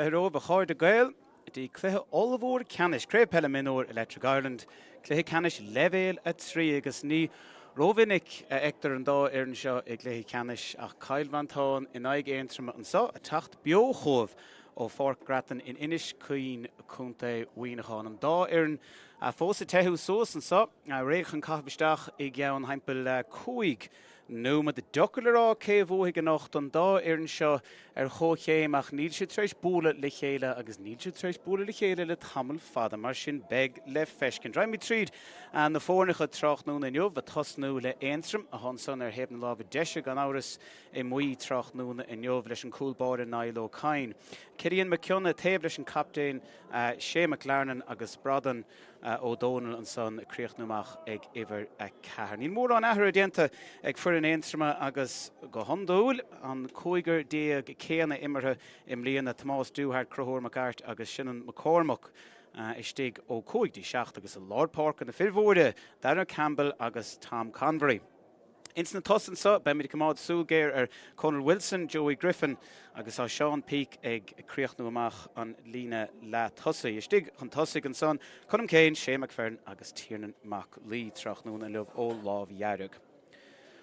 Fiche romhaibh, a chairde Gael, dtí cluiche ollmhór ceannais Craobh Peile Mionúr Electric Ireland, cluiche ceannais Leibhéal 3 agus ní rómhinic a fheictear an dá fhoireann seo i gcluiche ceannais ach Cill Mhantáin in aghaidh Aontroma anseo, ag teacht beo chugaibh ó Pháirc Grattan in Inis Caoin, Co. Mhuineacháin. An dá fhoireann fós ag teitheadh suas anseo, réidh chun caitheamh isteach i gceann thimpeall 5 nóiméad. Deacair le rá cé a bhuafaidh anocht, an dá fhoireann seo ar chomhchéim ach níl siad tar éis bualadh le chéile agus níl siad tar éis bualadh le chéile le tamall fada, mar sin beidh le feiscint. Raghaimid tríd na foirneacha tráthnóna inniu, ag tosnú le Aontroim, atá ansan ar thaobh na láimhe deise gan amhras i mbuí tráthnóna inniu leis an cúl báire Niall Ó Cadhain. Cillian McKeown taobh leis an captaen Shay McLarnon agus Bradán Ó Dónaill ansan ag críochnú amach ag uimhir 4. Níl mórán athruithe déanta ag foireann Aontroma agus go hiondúil an cúigear céanna imeartha i mbliana, Tomás Dúhart, Conchúr Mac Airt agus Senan McCormack istigh ó 5 dtí 7 agus i lár páirce na fir mhóra, Darragh Campbell agus Tom Convery. Ins na tosaithe anseo, beimid ag coimeád súil géar ar Conal Wilson, Joey Griffin agus tá Seán Peake ag críochnú amach an líne leath tosaigh. Istigh chun tosaigh ansan, Colm Kane, Shane McFerran agus Tiernan Mac Laoi tráthnóna inniu ó Lámh Dhearg.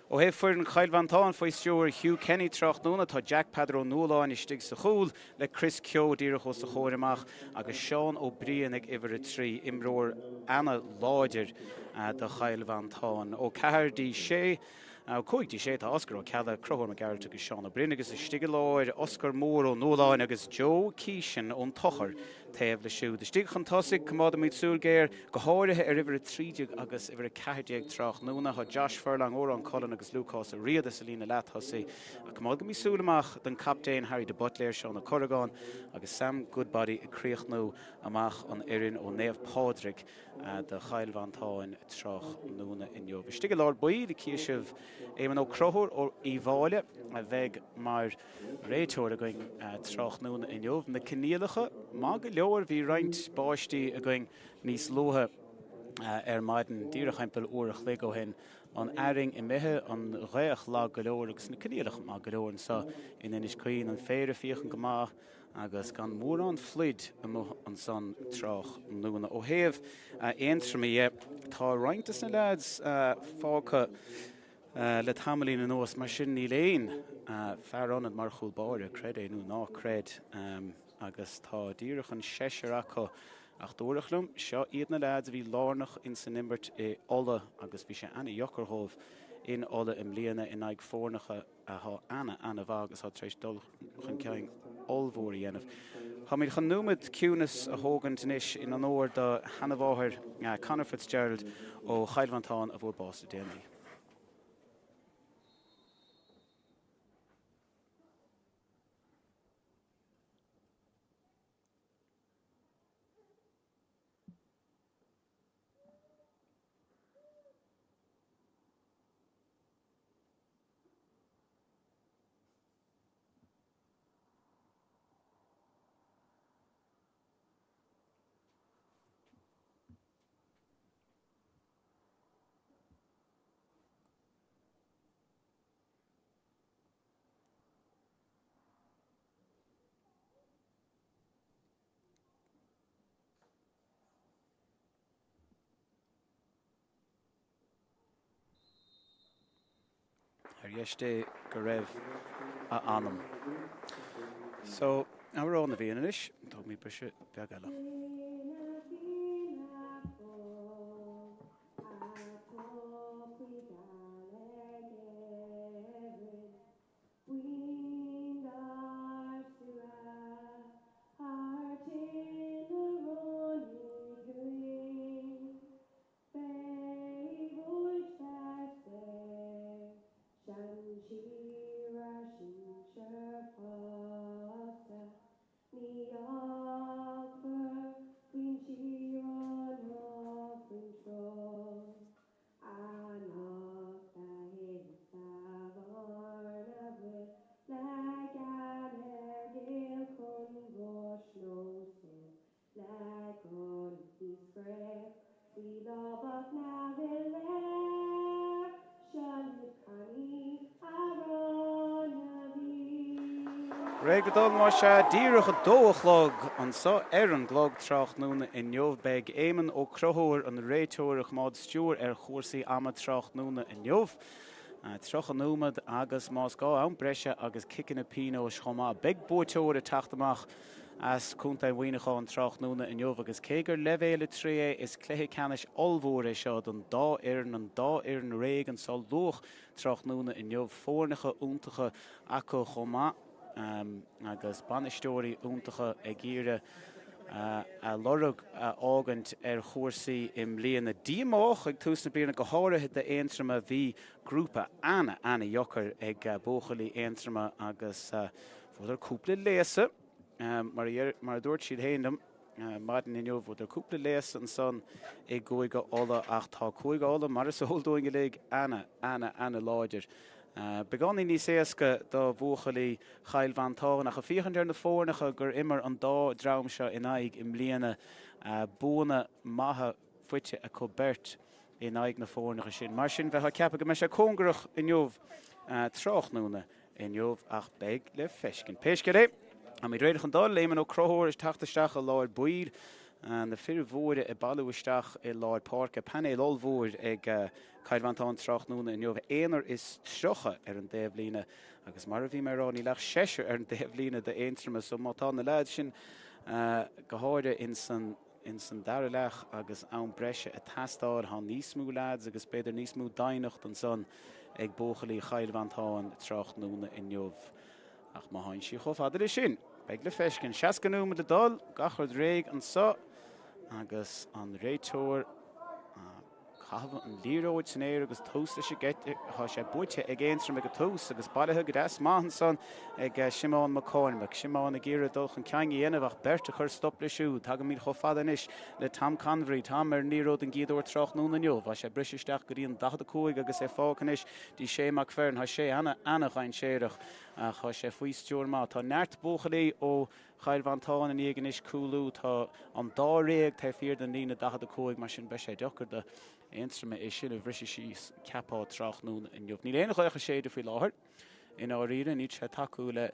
Ó thaobh foireann Chill Mhantáin faoi stiúir Hugh Kenny tráthnóna, tá Jack Peadar Ó Nualláin istigh sa chúl le Chris Keogh díreach os a chomhair amach agus Seán Ó Briain ag uimhir 3, imreoir ana-láidir do Chill Mhantáin. Ó 4 dtí 6, ó 5 dtí 6 tá Oscar Ó Ceallaigh, Conchúr Mac Gearailt agus Seán Ó Broin agus istigh i lár Oscar Mór Ó Nualláin agus Joe Keeshan ón Tochar taobh leis siúd. Istigh chun tosaigh, coimeádaimid súil géar, go háirithe ar uimhir 13 agus uimhir 14 tráthnóna. Tá Josh Furlong, Odhrán Cullen agus Lúcás Ó Riada sa líne leath-tosaigh. Ach coimeádfaimid súil amach don captaen Harry de Buitléir, Seán Ó Corragáin agus Sam Goodbody ag críochnú amach an fhoireann ó Naomh Pádraig do Chill Mhantáin tráthnóna inniu. Istigh i lár baill, cífidh sibh Éamonn Ó Conchúir ó Uíbh Fhailí a bheidh mar réiteoir againn tráthnóna inniu. Na coinníollacha maith go leor, bhí roinnt báistí againn níos luaithe ar maidin, díreach thimpeall uair a chloig ó shin. An fhearthainn imithe, an ghaoth lag go leor agus na coinníollacha maith go leor anseo in Inis Caoin. An féar ag féachaint go maith agus gan mórán pluid amuigh ansan tráthnóna. Ó thaobh Aontroma dhe, tá roinnt de na leaids fágtha le tamaillín anuas, mar sin níl aon fear ionaid mar chúl báire, creid é nó ná creid, agus tá díreach an seisear acu. Ach dúradh liom, seo iad na leaids a bhí lárnach ins an imirt i Uladh agus bhí sé ana-dheacair dhóibh in Uladh i mbliana in aghaidh foirneacha athá ana, ana-mhaith agus atá tar éis dul chun cinn ollmhór a dhéanamh. Táimid chun nóiméad ciúnas a thógaint anois in onóir do sheanamháthair Conor Fitzgerald ó Chill Mhantáin a fuair bás le déanaí. Ar dheis Dé go raibh a anam. So, amhrán a bhí ann anois, tógfaimid briseadh beag eile. Beidh muid feasta sean-tír ár sinsear fosta, ní fhágfar. Réidh le dul más ea, díreach 2 a chlog anso ar an gclog tráthnóna inniu. Beidh Éamonn Ó Conchúir, an réiteoir, ag coimeád stiúir ar chúrsaí ama tráthnóna inniu. 30 nóiméad agus más gá am breise agus ciceanna pionóis chomh maith. Beidh buaiteoir ag teacht amach as Contae Mhuineacháin tráthnóna inniu agus cé gur leibhéal 3 é is cluiche ceannais ollmhór é seo don dá fhoireann, an dá fhoireann réidh anso luath tráthnóna inniu. Foirneacha iontacha acu chomh maith agus bainisteoirí iontacha ag iarraidh a lorg a fhágaint ar chúrsaí i mbliana. Díomách ag tús na bliana, go háirithe d'Aontroim. Bhí grúpa ana-ana-dheacair ag buachaillí Aontroma agus fuaireadar cúpla léasadh, mar a dúirt siad féin liom. Maidin inniu bhuadar cúpla léasadh ansan i gCúige Uladh ach tá Cúige Uladh, mar is eol dúinn uilig, ana, ana, ana láidir. Beagáinín níos éasca do bhuachaillí Chill Mhantáin ach ag féachaint ar na foirneacha gur imir an dá dream seo in aghaidh i mbliana, buanna maithe faighte acu beirt in aghaidh na foirneacha sin. Mar sin bheifeá ag ceapadh go mbeidh sé cóngarach inniu tráthnóna inniu ach beidh le feiscint. Pé scéal é, táimid réidh chun dul. Éamonn Ó Conchúir ag teacht isteach i lár baill. Na fir mhóra ag bailiú isteach i lár páirce. Painéal ollmhór ag Cill Mhantáin tráthnóna inniu. Aonar is 30 ar an dtaobhlíne agus mar a bhí mé ag rá níl ach seisear ar an dtaobhlíne d'Aontroim so má tá na leaids sin go háirithe ins an Ins an dara leath agus am breise ag teastáil, tá níos mó leaids agus b'fhéidir níos mó doimhneacht ansan ag buachaillí Chill Mhantáin tráthnóna inniu. Ach má théann sí chomh fada leis sin, beidh le feiscint. 60 nóiméad le dul, gach rud réidh anso agus an réiteoir. Caitheamh an liathróid san aer agus tús leis an gceit. Tá sé buaite ag Aontroim ag an tús agus bailithe go deas maith ansan ag Simeán Mac Cormaic. Simeán ag iarraidh dul chun cinn a dhéanamh ach beirt a chur stop leis siúd. Tagaimid chomh fada anois le Tom Convery. Tom ar an liathróid den gcéad uair tráthnóna inniu. Tá sé ag briseadh isteach go dtí an 45 agus é fágtha anois dtí Shay McFerran. Tá Shay ana-ana-dhainséarach ach tá sé faoi stiúir maith. Tá neart buachaillí ó Chill Mhantáin i ndiaidh anois cúlú. Tá an dáréag taobh thiar den líne 45, mar sin beidh sé deacair do Aontroim é sin a bhriseadh síos, cheapfá, tráthnóna inniu. Níl aon ghaoth ag séideadh faoi láthair, i ndáiríre. Níl sé ag tacú le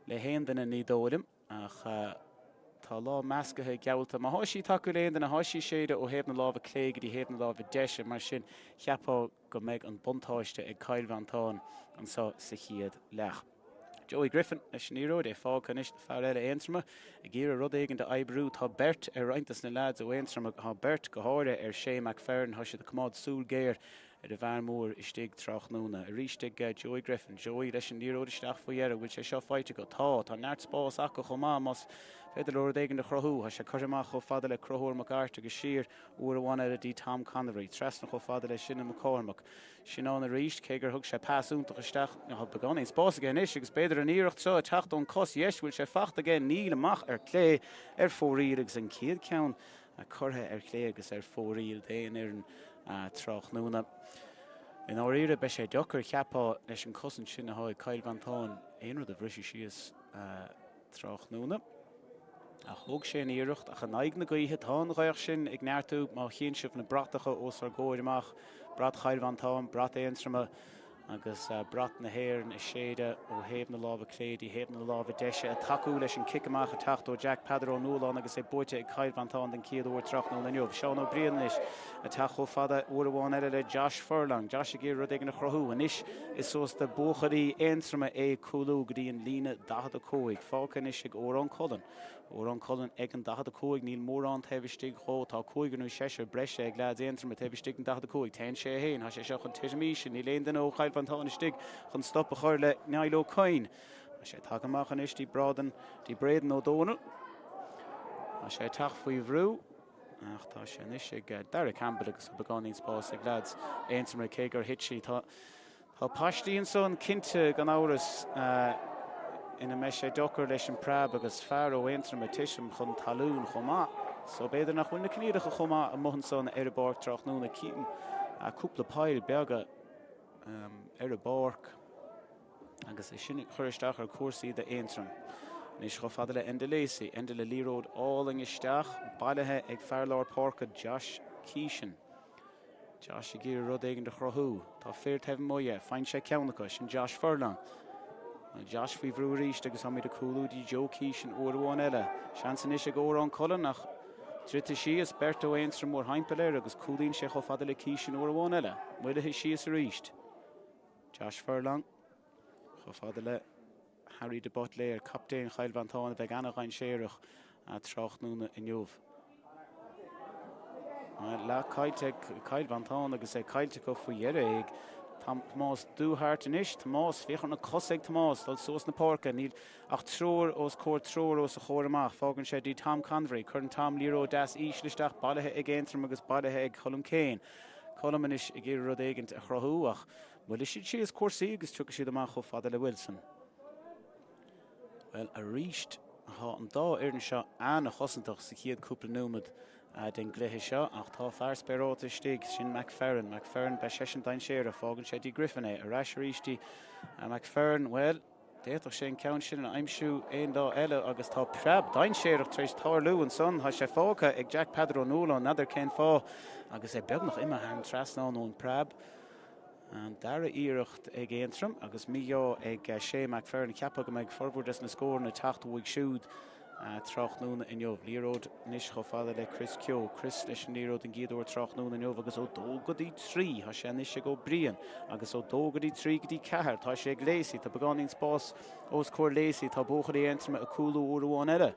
le haon duine, ní dóigh liom, ach tá lá meascaithe geallta. Má thá sí ag tacú le haon duine, thá sí ag séideadh ó thaobh na láimhe clé go dtí thaobh na láimhe deise, mar sin cheapfá go mbeidh an buntáiste ag Cill Mhantáin anseo sa chéad leath. Joey Griffin leis an liathróid, é fágtha anois do fear eile Aontroma ag iarraidh rud éigin d'oibriú. Tá beirt ar roinnt dos na leaids ó Aontroim, tá beirt go háirithe ar Shay McFerran. Tá siad ag coimeád súil géar ar an bhfear mór istigh tráthnóna. Arís ag Joey Griffin. Joey leis an liathróid isteach faoi dheireadh. Bhfuil sé seo faighte acu? Tá. Tá neart spás acu chomh maith más féidir leo rud éigin a chruthú. Tá sé curtha amach chomh fada le Conchúr Mac Airt agus siar uair amháin eile dtí Tom Convery. Trasna chomh fada le Sinan McCormack. Sinan arís, cé gur thug sé pas iontach isteach, tá beagáinín spáis aige anois agus b'fhéidir an iarracht seo ag teacht ón cos dheis, bhfuil sé fachta aige? Níl, amach ar clé ar fóraoil agus an chéad ceann curtha ar chlé agus ar fóraoil d'aon fhoireann tráthnóna. I ndáiríre, beidh sé deacair, cheapfá, leis an cosaint sin atá ag Cill Mhantáin aon rud a bhriseadh síos tráthnóna. Ach thóg sé an iarracht, ach in aghaidh na gaoithe, tá an ghaoth sin ag neartú, má chíonn sibh na bratacha os ár gcomhair amach, brat Chill Mhantáin, brat Aontroma agus brat na hÉireann ag séideadh ó thaobh na láimhe clé dtí thaobh na láimhe deise, ag tacú leis an cic amach ag teacht ó Jack Peadar Ó Nualláin agus é buaite ag Cill Mhantáin den chéad uair tráthnóna inniu. Seán Ó Briain anois ag teacht chomh fada uair amháin eile le Josh Furlong. Josh ag iarraidh rud éigin a chruthú. Anois is suas do buachaillí Aontroma é cúlú go dtí an líne 45. Fágtha anois ag Odhrán Cullen. Odhrán Cullen ag an 45. Níl mórán taobh istigh dhó. Tá cúigear nó seisear breise ag leaids Aontroma taobh istigh den 45. Téann sé é féin. Tá sé seo chun titim íseal. Níl aon duine ó Chill Mhantáin istigh chun stop a chur le Niall Ó Coinn. Tá sé tagtha amach anois dtí Brádan, dtí Braden Ó Dónaill. Tá sé ag teacht faoi bhrú. Ach tá sé anois ag Darragh Campbell agus beagáinín spáis ag leaids Aontroma cé gur thit sí. Tá Tá paistí ansan cinnte gan amhras ina mbeidh sé deacair leis an preab agus fear ó Aontroim ag titim chun talún chomh maith. So b'fhéidir nach bhfuil na coinníollacha chomh maith amuigh ansan ar an bpáirc tráthnóna. Cím cúpla poill beaga ar an bpáirc agus é sin ag cur isteach ar cúrsaí d'Aontroim. Anois chomh fada le Enda Lacey. Enda le liathróid álainn isteach, bailithe ag fear lár páirce Josh Keeshan. Josh ag iarraidh rud éigin a chruthú. Tá fir taobh amuigh dhe. Faigheann sé ceann acu. Sin Josh Furlong. Josh faoi bhrú arís agus táimid ag cúlú dtí Joe Keeshan uair amháin eile. Seans anois ag Odhrán Cullen ach druidte síos, beirt ó Aontroim mórthimpeall air agus cúlaíonn sé chomh fada le Keeshan uair amháin eile. Moillithe síos arís. Josh Furlong chomh fada le Harry de Buitléir, captaen Chill Mhantáin a bheidh ana-dhainséarach tráthnóna inniu. Leath caillte ag Cill Mhantáin agus é caillte acu faoi dheireadh ag Tomás Dúthart anois. Tomás, féach ar na cosa ag Tomás, dul suas na páirce. Níl ach triúr os comhair triúr os a chomhair amach. Fágann sé dtí Tom Convery. Cuireann Tom liathróid deas íseal isteach, bailithe ag Aontroim agus bailithe ag Colm Kane. Colm anois ag iarraidh rud éigint a chruthú ach moillfidh siad síos cúrsaí agus tiocfaidh siad amach chomh fada le Wilson. Bhuel, arís, tá an dá fhoireann seo an-chosantach sa chéad cúpla nóiméad den gcluiche seo ach tá fear spéireáilte istigh, sin McFerran. McFerran, beidh seisean dainséarach, fágann sé dtí Griffin é. Ar ais arís dtí McFerran, bhuel, d'fhéadfadh sé an ceann sin a aimsiú aon lá eile agus tá preab dainséarach tar éis tarlú ansan. Tá sé fágtha ag Jack Peadar Ó Nualláin, n'fheadar cén fáth, agus é beagnach imithe thar an trasnán ón bpreab. An dara iarracht ag Aontroim agus mí-ádh ag Shay McFerran. Cheapfá go mbeidh formhór des na scóranna ag teacht uaidh siúd tráthnóna inniu. Liathróid anois chomh fada le Chris Keogh. Chris leis an liathróid an gcéad uair tráthnóna inniu agus ó dó go dtí 3 tá sé anois ag Ó Briain agus ó dó go dtí 3 go dtí 4 tá sé ag Lacey. Tá beagáinín spás os comhair Lacey. Tá buachaillí Aontroma ag cúlú uair amháin eile.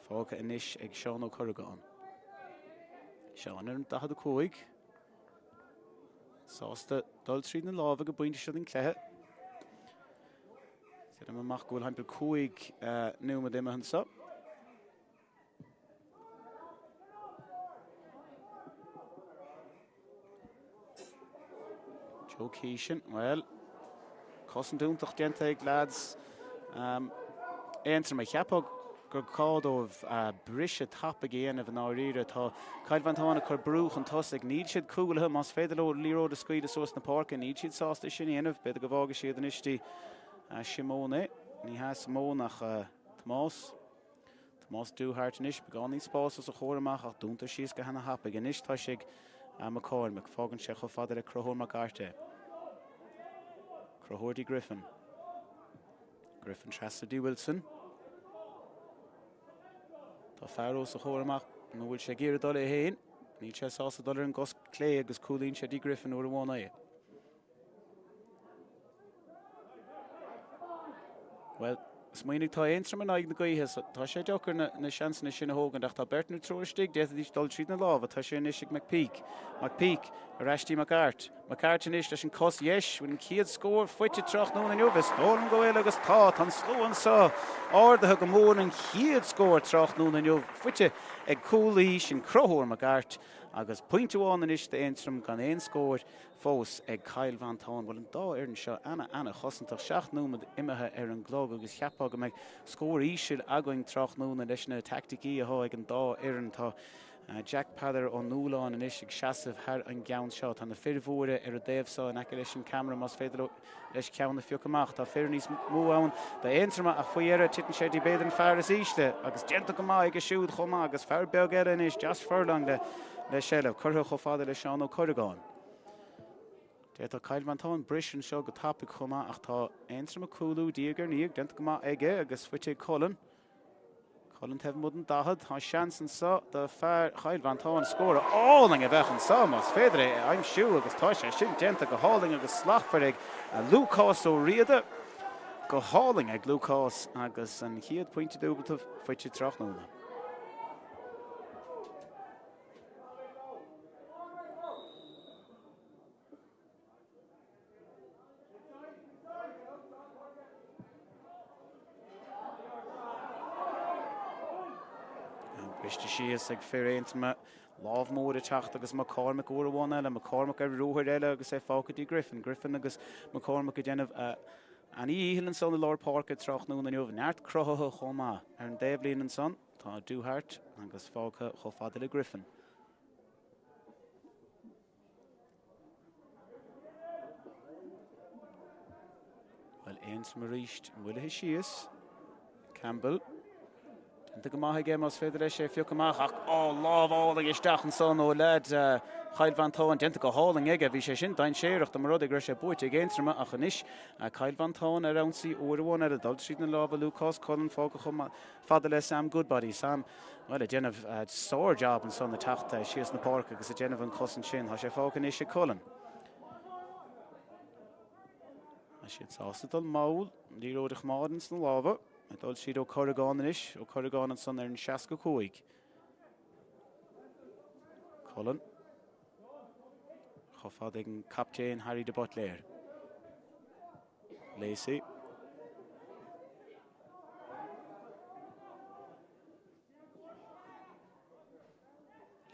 Fágtha anois ag Seán Ó Corragáin. Seán ar an 45. Sásta dul tríd na lámha ag an bpointe seo den chluiche. Deirim amach go bhfuil thimpeall 5 nóiméad imithe anseo. Joe Keeshan, bhuel, Cosaint iontach déanta ag leaids Aontroma. Cheapfá gur gá dóibh briseadh tapaidh a dhéanamh i ndáiríre. Tá Cill Mhantáin ag cur brú chun tosaigh. Níl siad cúlaithe. Más féidir leo liathróid a scaoileadh suas na páirce, níl siad sásta sin a dhéanamh. B'fhéidir go bhfágfaidh siad anois dtí Simone é. Ní hea Simone ach Tomás. Tomás Dúthart anois, beagáinín spáis os a chomhair amach ach dúntar síos go hana thapaidh. Anois tá sé ag McCormack. Fágann sé chomh fada le Conchúr Mac Airt é. Conchúr dtí Griffin. Griffin trasna dtí Wilson. Tá fear os a chomhair amach nó bhfuil sé ag iarraidh dul é féin. Níl sé sásta dul ar an gcos clé agus cúlaíonn sé dtí Griffin uair amháin é. Bhuel, smaoinigh, tá Aontroim in aghaidh na gaoithe, so tá sé deacair na, na seansanna sin a thógaint, ach tá beirt nó triúr istigh, d'fhéadfaidís dul tríd na lámha. Tá sé anois ag McPeak. McPeak, ar ais dtí McArt. McArt anois leis an cos dheis, bhfuil an chéad scór faighte tráthnóna inniu, is dóigh liom go bhfuil agus tá, tá an slua anseo ardaithe go mór, an chéad scór tráthnóna inniu faighte ag cúlaí, sin Conchúr McArt, agus pointe amháin anois d'Aontroim gan aon scór. fós ag Cill Mhantáin. Bhuel, an dá fhoireann seo ana-ana-chosantach. 7 nóiméad imithe ar an gclog agus cheapfá go mbeidh scór íseal againn tráthnóna leis na teaicticí atá ag an dá fhoireann. Tá Jack Peadar Ó Nualláin anois ag seasamh thar an gceann seo. Tá na fir mhóra ar an dtaobh seo in aice leis an ceamara más féidir leis ceann a phiocadh amach. Tá fir níos mó ann d'Aontroim ach faoi dheireadh titeann sé dtí b'fhéidir an fear is ísle agus déanta go maith aige siúd chomh maith agus fear beag eile anois, Josh Furlong le le seilbh, curtha chomh fada le Seán Ó Corragáin. D'fhéadfadh Cill Mhantáin briseadh anseo go tapaidh chomh maith ach tá Aontroim ag cúlú diaidh ar ndiaidh, déanta go maith aige agus faighte ag Cullen. Cullen taobh amuigh den 40, tá seans anseo do fear Chill Mhantáin scór álainn a bheadh anseo más féidir é a aimsiú agus tá sé sin déanta go hálainn agus slachtmhar ag Lúcás Ó Riada. Go hálainn ag Lúcás agus an chéad pointe dúbalta faighte tráthnóna. Briste síos ag fir Aontroma, lámh mór ag teacht agus McCormack uair amháin eile, McCormack ar ruathar eile agus é fágtha dtí Griffin. Griffin agus McCormack ag déanamh ana-dhícheall ansan i lár páirce tráthnóna inniu, neart cruthaithe chomh maith ar an dtaobhlíne ansan. Tá Dúthart agus fágtha chomh fada le Griffin. Bhuel, Aontroim arís moillithe síos. Campbell. Déanta go maith aige más féidir leis é a phiocadh amach ach á lámh álainn isteach ansan ó leaid. Chill Mhantáin. Déanta go hálainn aige. Bhí sé sin dainséarach dá mba rud é go raibh sé buaite ag Aontroim ach anois Cill Mhantáin ar ionsaí uair amháin eile. Dul tríd na lámha Lúcás Cullen fágtha chomh fada le Sam Goodbody. Sam, bhuel, ag déanamh sár-jab ansan ag teacht síos na páirce agus ag déanamh an chosaint sin. Tá sé fágtha anois ag Cullen. Tá siad sásta dul mall, an liathróid a choimeád ins na lámha. Ag dul tríd Ó Corragáin anois, Ó Corragáin ansan ar an 65. Cullen. Chomh fada ag an captaen Harry de Buitléir. Lacey.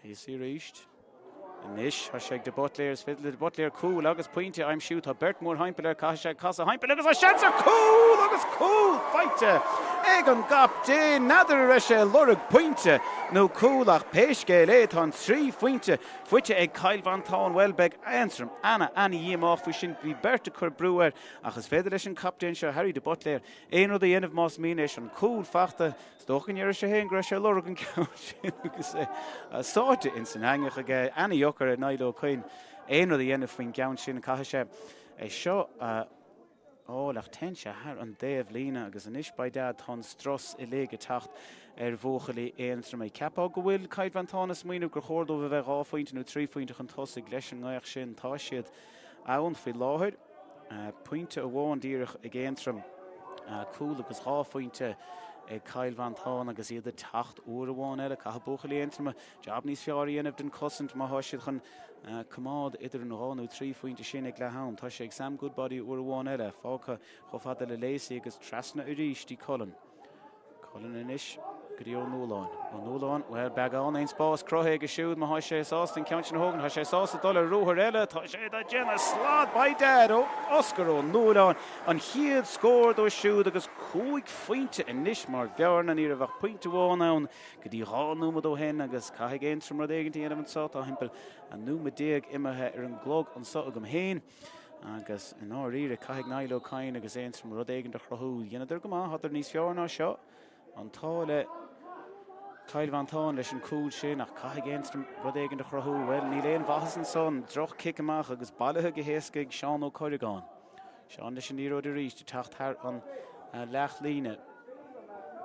Lacey arís. Anois tá sé ag de Buitléir, is féidir le de Buitléir cúl agus pointe a aimsiú. Tá beirt mórthimpeall air, caithfidh sé casadh thimpeall agus tá seans ar chúl agus cúl faighte ag an gcaptaen. N'fheadar an raibh sé ag lorg pointe nó cúl ach pé scéal é tá an 3 phointe faighte ag Cill Mhantáin. Bhuel beidh Aontroim ana ana dhíomách faoi sin. Bhí beirt ag cur brú air ach is féidir leis an captaen seo Harry de Buitléir aon rud a dhéanamh más mian leis. An cúl faighte. Is dócha go ndéarfadh sé féin go raibh sé ag lorg an ceann sin agus é sáite ins an eangach aige. Ana-dheacair ar Niall Ó Coinn aon rud a dhéanamh faoin gceann sin. Caithfidh sé é seo a fháil ach téann sé thar an dtaobh líne agus anois by dad tá an strus uilig ag teacht ar bhuachaillí Aontroma. Cheapfá go bhfuil Cill Mhantáin ag smaoineamh gur chóir dóibh a bheith dhá phointe nó trí phointe chun tosaigh leis an ngaoth sin. Tá siad ann faoi láthair. Pointe amháin díreach ag Aontroim, cúl agus dhá phointe ag Cill Mhantáin agus iad ag teacht uair amháin eile. Caithfidh buachaillí Aontroma jab níos fearr a dhéanamh den chosaint má tá siad chun coimeád idir an dhá nó trí phointe sin ag leath am. Tá sé ag Sam Goodbody uair amháin eile, fágtha chomh fada le Lacey agus trasna arís dtí Cullen. Cullen anois go dtí Ó Nualláin. Ó Nualláin, bhuel, beagán aon spás cruthaithe aige siúd má tá sé sásta an ceann sin a thógaint. Tá sé sásta dul ar ruathar eile. Tá sé ag déanamh slad by dad ó Oscar Ó Nualláin. An chéad scór dó siúd agus cúig phointe anois mar bhearna. Ní raibh ach pointe amháin ann go dtí dhá nóiméad ó shin agus caithfidh Aontroim rud éigin a dhéanamh anseo. Tá thimpeall 19 nóiméad imithe ar an gclog anseo agam féin. Agus i ndáiríre, caithfidh Niall Ó Cadhain agus Aontroim rud éigin a chruthú. Dheineadar go maith, thádar níos fearr ná seo. An t-ádh le Cill Mhantáin leis an cúl sin, ach caithfidh Aontroim rud éigin a chruthú. Bhuel, níl aon mhaitheas ansan. Droch chic amach agus bailithe go héasca ag Seán Ó Corragáin. Seán leis an liathróid arís ag teacht thar an leathlíne.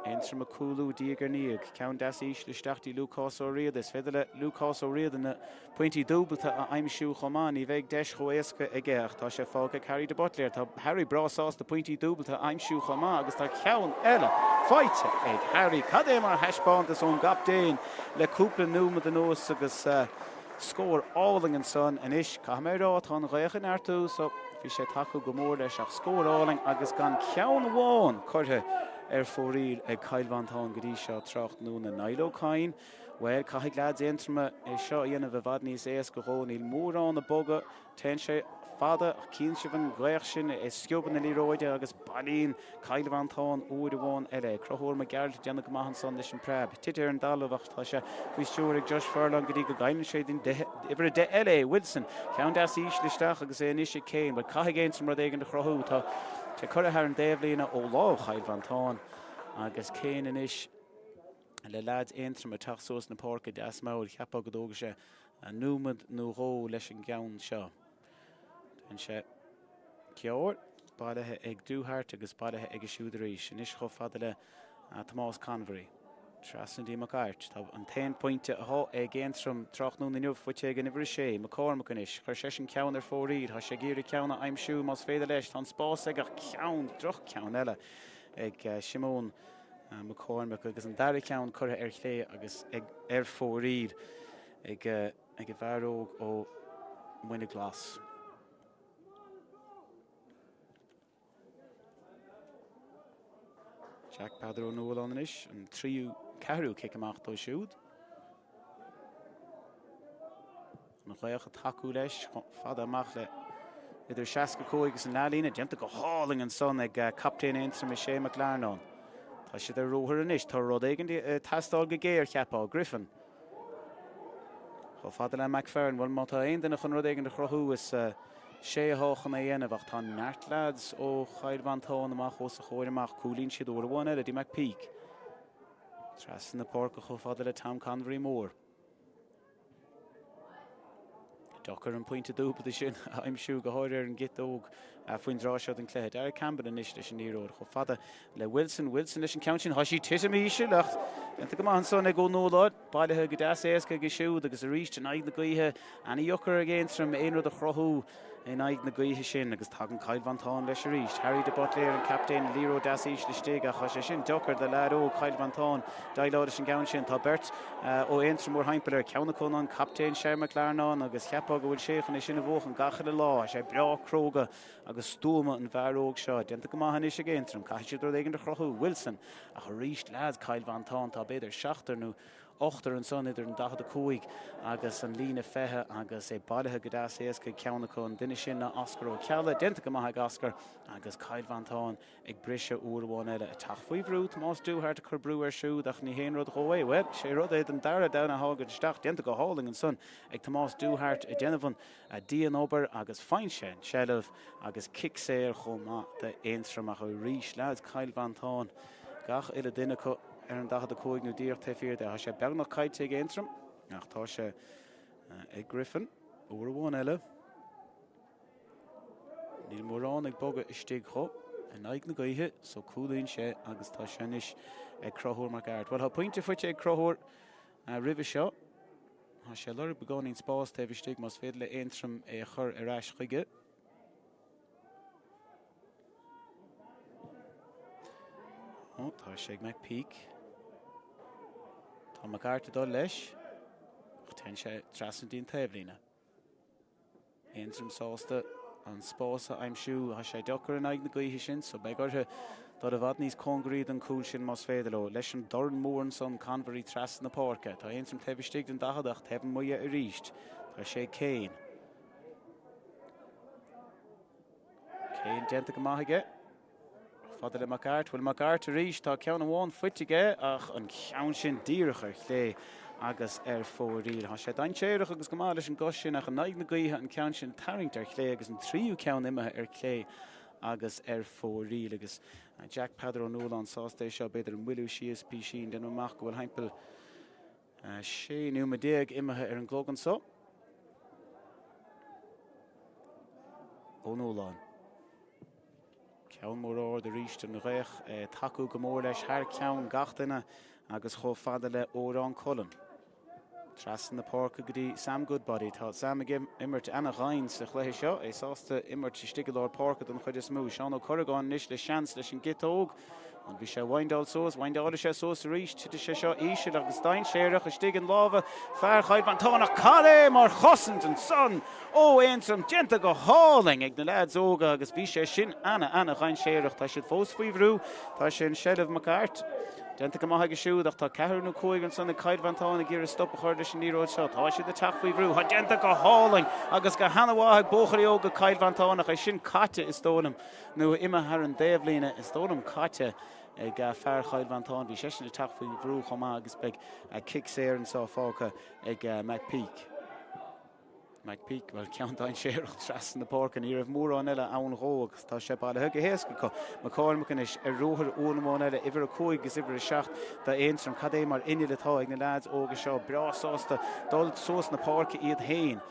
Aontroim ag cúlú diaidh ar ndiaidh. Ceann deas íseal isteach dtí Lúcás Ó Riada. Is féidir le Lúcás Ó Riada na pointí dúbalta a aimsiú chomh maith. Ní bheidh deis chomh éasca aige ach tá sé fágtha ag Harry de Buitléir. Tá Harry breá sásta pointí dúbalta a aimsiú chomh maith agus tá ceann eile faighte ag Harry. Cad é mar thaispeántas ón gcaptaen le cúpla nóiméad anuas agus Scór álainn ansan. Anois, caithfidh mé a rá, tá an ghaoth ag neartú so bhí sé ag tacú go mór leis ach scór álainn agus gan ceann amháin curtha ar fóraoil ag Cill Mhantáin go dtí seo tráthnóna. Niall Ó Cadhain, Bhuel, caithfidh leaids Aontroma é seo a dhéanamh i bhfad níos éasca dhó. Níl mórán ag bogadh. Téann sé fada ach cíonn sibh an ghaoth sin ag sciobadh na liathróide agus bailíonn Cill Mhantáin uair amháin eile. Conchúr Mac Gearailt ag déanamh go maith ansan leis an preab. Tite ar an dtalamh ach tá sé faoi stiúir ag Josh Furlong go dtí go gcailleann sé den uimhir 10 eile é, Wilson. Ceann deas íseal isteach agus é anois ag Kane. Bhuel caithfidh Aontroim rud éigin a chruthú. Tá sé curtha thar an dtaobhlíne ó lámh Chill Mhantáin agus Kane anois le leaids Aontroim ag teacht suas na páirce deas mall. Cheapfá go dtógfaidh sé nóiméad nó dhó leis an gceann seo. Téann sé gearr, bailithe ag Doohart agus bailithe aige siúd arís. Anois chomh fada le Tomás Convery. Trasna dtí Mac Airt. Tá an t-aon phointe atá ag Aontroim tráthnóna inniu faighte ag an uimhir 6, McCormack anois. Chuir seisean ceann ar fóraoil. Tá sé ag iarraidh ceann a aimsiú más féidir leis. Tá an spás aige ach ceann, droch ceann eile ag Siomón McCormack agus an dara ceann curtha ar chlé agus ag ar fóraoil ag ag an bhfear óg ó Mhuine Glas. Jack Peadar Ó Nualláin anois, an tríú, ceathrú cic amach dó siúd. An ghaoth ag tacú leis chomh fada amach le idir 65 agus an leathlíne. Déanta go hálainn ansan ag captaen Aontroma, Shay McLarnon. Tá siad ar ruathar anois. Tá rud éigin ag teastáil go géar, cheapfá. Griffin. Chomh fada le McFerrin. Bhuel, má tá aon duine chun rud éigin a chruthú, is Shay atá chun é a dhéanamh. Ach tá neart leaids ó Chill Mhantáin amach os a chomhair amach. Cúlaíonn siad uair amháin eile dtí McPeak. Trasna na páirce chomh fada le Tom Convery Mór. Deacair an pointe dúbailte sin a aimsiú, go háirithe ar an gciotóg faoin dtráth seo den chluiche. Darragh Campbell anois leis an liathróid chomh fada le Wilson. Wilson leis an ceann sin. Tá sí titim íseal ach déanta go maith ansan ag Ó Nualláin. Bailithe go deas éasca aige siúd agus arís in aghaidh na gaoithe. Ana-dheacair ag Aontroim aon rud a chruthú in aghaidh na gaoithe sin agus tagann Cill Mhantáin leis arís. Harry de Buitléir, an captaen, liathróid deas íseal istigh ach tá sé sin deacair do leaid óg Chill Mhantáin déileáil leis an gceann sin. Tá beirt ó Aontroim mórthimpeall air, ceann acu ná an captaen Shane McLarnon agus cheapfá go bhfuil sé chun é sin a bhuachan gach uile lá. Tá sé breá cróga agus stuama an bhfear óg seo. Déanta go maith anois ag Aontroim. Caithfidh siad rud éigin a chruthú. Wilson ach arís leaids Chill Mhantáin tá b'fhéidir seachtar nó ochtar ansan idir an 45 agus an líne 20 agus é bailithe go deas éasca ag ceann acu, an duine sin ná Oscar Ó Ceallaigh. Déanta go maith ag Oscar agus Cill Mhantáin ag briseadh uair amháin eile. Ag teacht faoi bhrú, Tomás Dúthart ag cur brú air siúd ach ní haon rud dhó é. Bhuel, sé rud é don dara duine a tháinig isteach. Déanta go hálainn ansan ag Tomás Dúthart ag déanamh an dian-obair agus faigheann sé an tseilbh agus cic saor chomh maith d'Aontroim ach arís leaids Chill Mhantáin gach uile duine acu ar an 45 nó díreach taobh thiar de. Tá sé beagnach caillte ag Aontroim ach tá sé ag Griffin uair amháin eile. Níl mórán ag bogadh istigh dhó in aghaidh na gaoithe so cúlaíonn sé agus tá sé anois ag Conchúr Mac Airt. Bhuel tá pointe faighte ag Conchúr roimhe seo. Tá sé ag lorg beagáinín spás taobh istigh más féidir le Aontroim é a chur ar ais chuige. Ó, tá sé ag McPeak. Tá Mac Airt ag dul leis. Ach téann sé trasna dtí an taobhlíne. Aontroim sásta an spás a aimsiú. Tá sé deacair in aghaidh na gaoithe sin so beidh orthu dul i bhfad níos cóngaraí don chúl sin más féidir leo. Leis an dorn mór ansan Convery trasna na páirce. Tá Aontroim taobh istigh den 40 ach taobh amuigh dhe arís. Tá sé ag Kane. Kane déanta go maith aige. Fada le Mac Airt. Bhuel Mac Airt arís, tá ceann amháin faighte aige ach an ceann sin díreach ar chlé agus ar fóraoil. Tá sé dainséarach agus go maith leis an gcos sin ach in aghaidh na gaoithe an ceann sin tarraingt ar chlé agus an tríú ceann imithe ar chlé agus ar fóraoil agus Jack Peadar Ó Nualláin sásta é seo b'fhéidir a mhoilliú síos písín. Déanaim amach go bhfuil thimpeall 16 nóiméad imithe ar an gclog anso. Ó Nualláin. Ceann mór ard arís don ghaoth ag tacú go mór leis thar ceann gach duine agus chomh fada le Odhrán Cullen. Trasna na páirce go dtí Sam Goodbody. Tá Sam ag imirt ana-dhoimhin sa chluiche seo, é sásta imirt istigh i lár páirce don chuid is mó. Seán Ó Corragáin anois le seans leis an gciotóg. An bhí sé windáil suas, windáilfidh sé suas arís, titfidh sé seo íseal agus dainséarach istigh in lámha fear Chill Mhantáin ach cad é mar chosaint ansan ó Aontroim, déanta go hálainn ag na leaids óga agus bhí sé sin ana ana dhainséarach. Tá siad fós faoi bhrú, tá sé in seilbh Mac Airt. Déanta go maith aige siúd ach tá ceathrar nó cúigear ansan ag Cill Mhantáin ag iarraidh stop a chur leis an liathróid seo. Tá siad ag teacht faoi bhrú. Tá déanta go hálainn agus go hana-mhaith ag buachaillí óga Cill Mhantáin ach é sin caite is dóigh liom. nó imithe thar an dtaobhlíne, is dóigh liom, caite ag fear Chill Mhantáin. Bhí seisean ag teacht faoi bhrú chomh maith agus beidh cic saor anseo fágtha ag McPeak. McPeak, bhuel, ceann dainséarach trasna na páirce, ní raibh mórán eile ann dhó agus tá sé bailithe go héasca acu. McCormack anois ar ruathar uair amháin eile, uimhir 5 agus uimhir 7 d'Aontroim. Cad é mar inneall atá ag na leaids óga seo, breá sásta dul suas na páirce iad féin.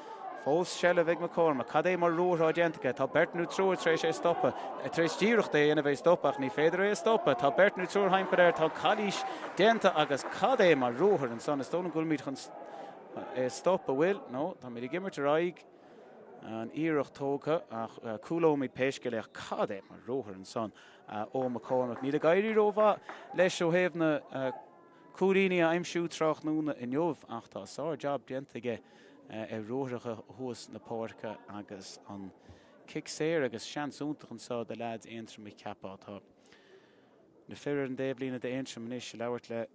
Fós seilbh ag McCormack. Cad é mar ruathar atá déanta aige? Tá beirt nó triúr tar éis é a stopadh. Tar éis iarracht é a dhéanamh é a stopadh ach ní féidir é a stopadh. Tá beirt nó triúr thimpeall air. Tá calaois déanta agus cad é mar ruathar ansan. Is dóigh liom go bhfuilimid chun é a stopadh. Bhfuil? No, táimid ag imirt ar aghaidh. An iarracht tógtha ach cúlóimid pé scéal é ach cad é mar ruathar ansan ó McCormack. Níl ag éirí rómhaith leis ó thaobh na cúilíní a aimsiú tráthnóna inniu ach tá sár-jab déanta aige ar ruathracha thuas na páirce agus an cic saor agus seans iontach anseo do leaids Aontroim a cheapfá. Tá na fir ar an dtaobhlíne d'Aontroim anois ag labhairt le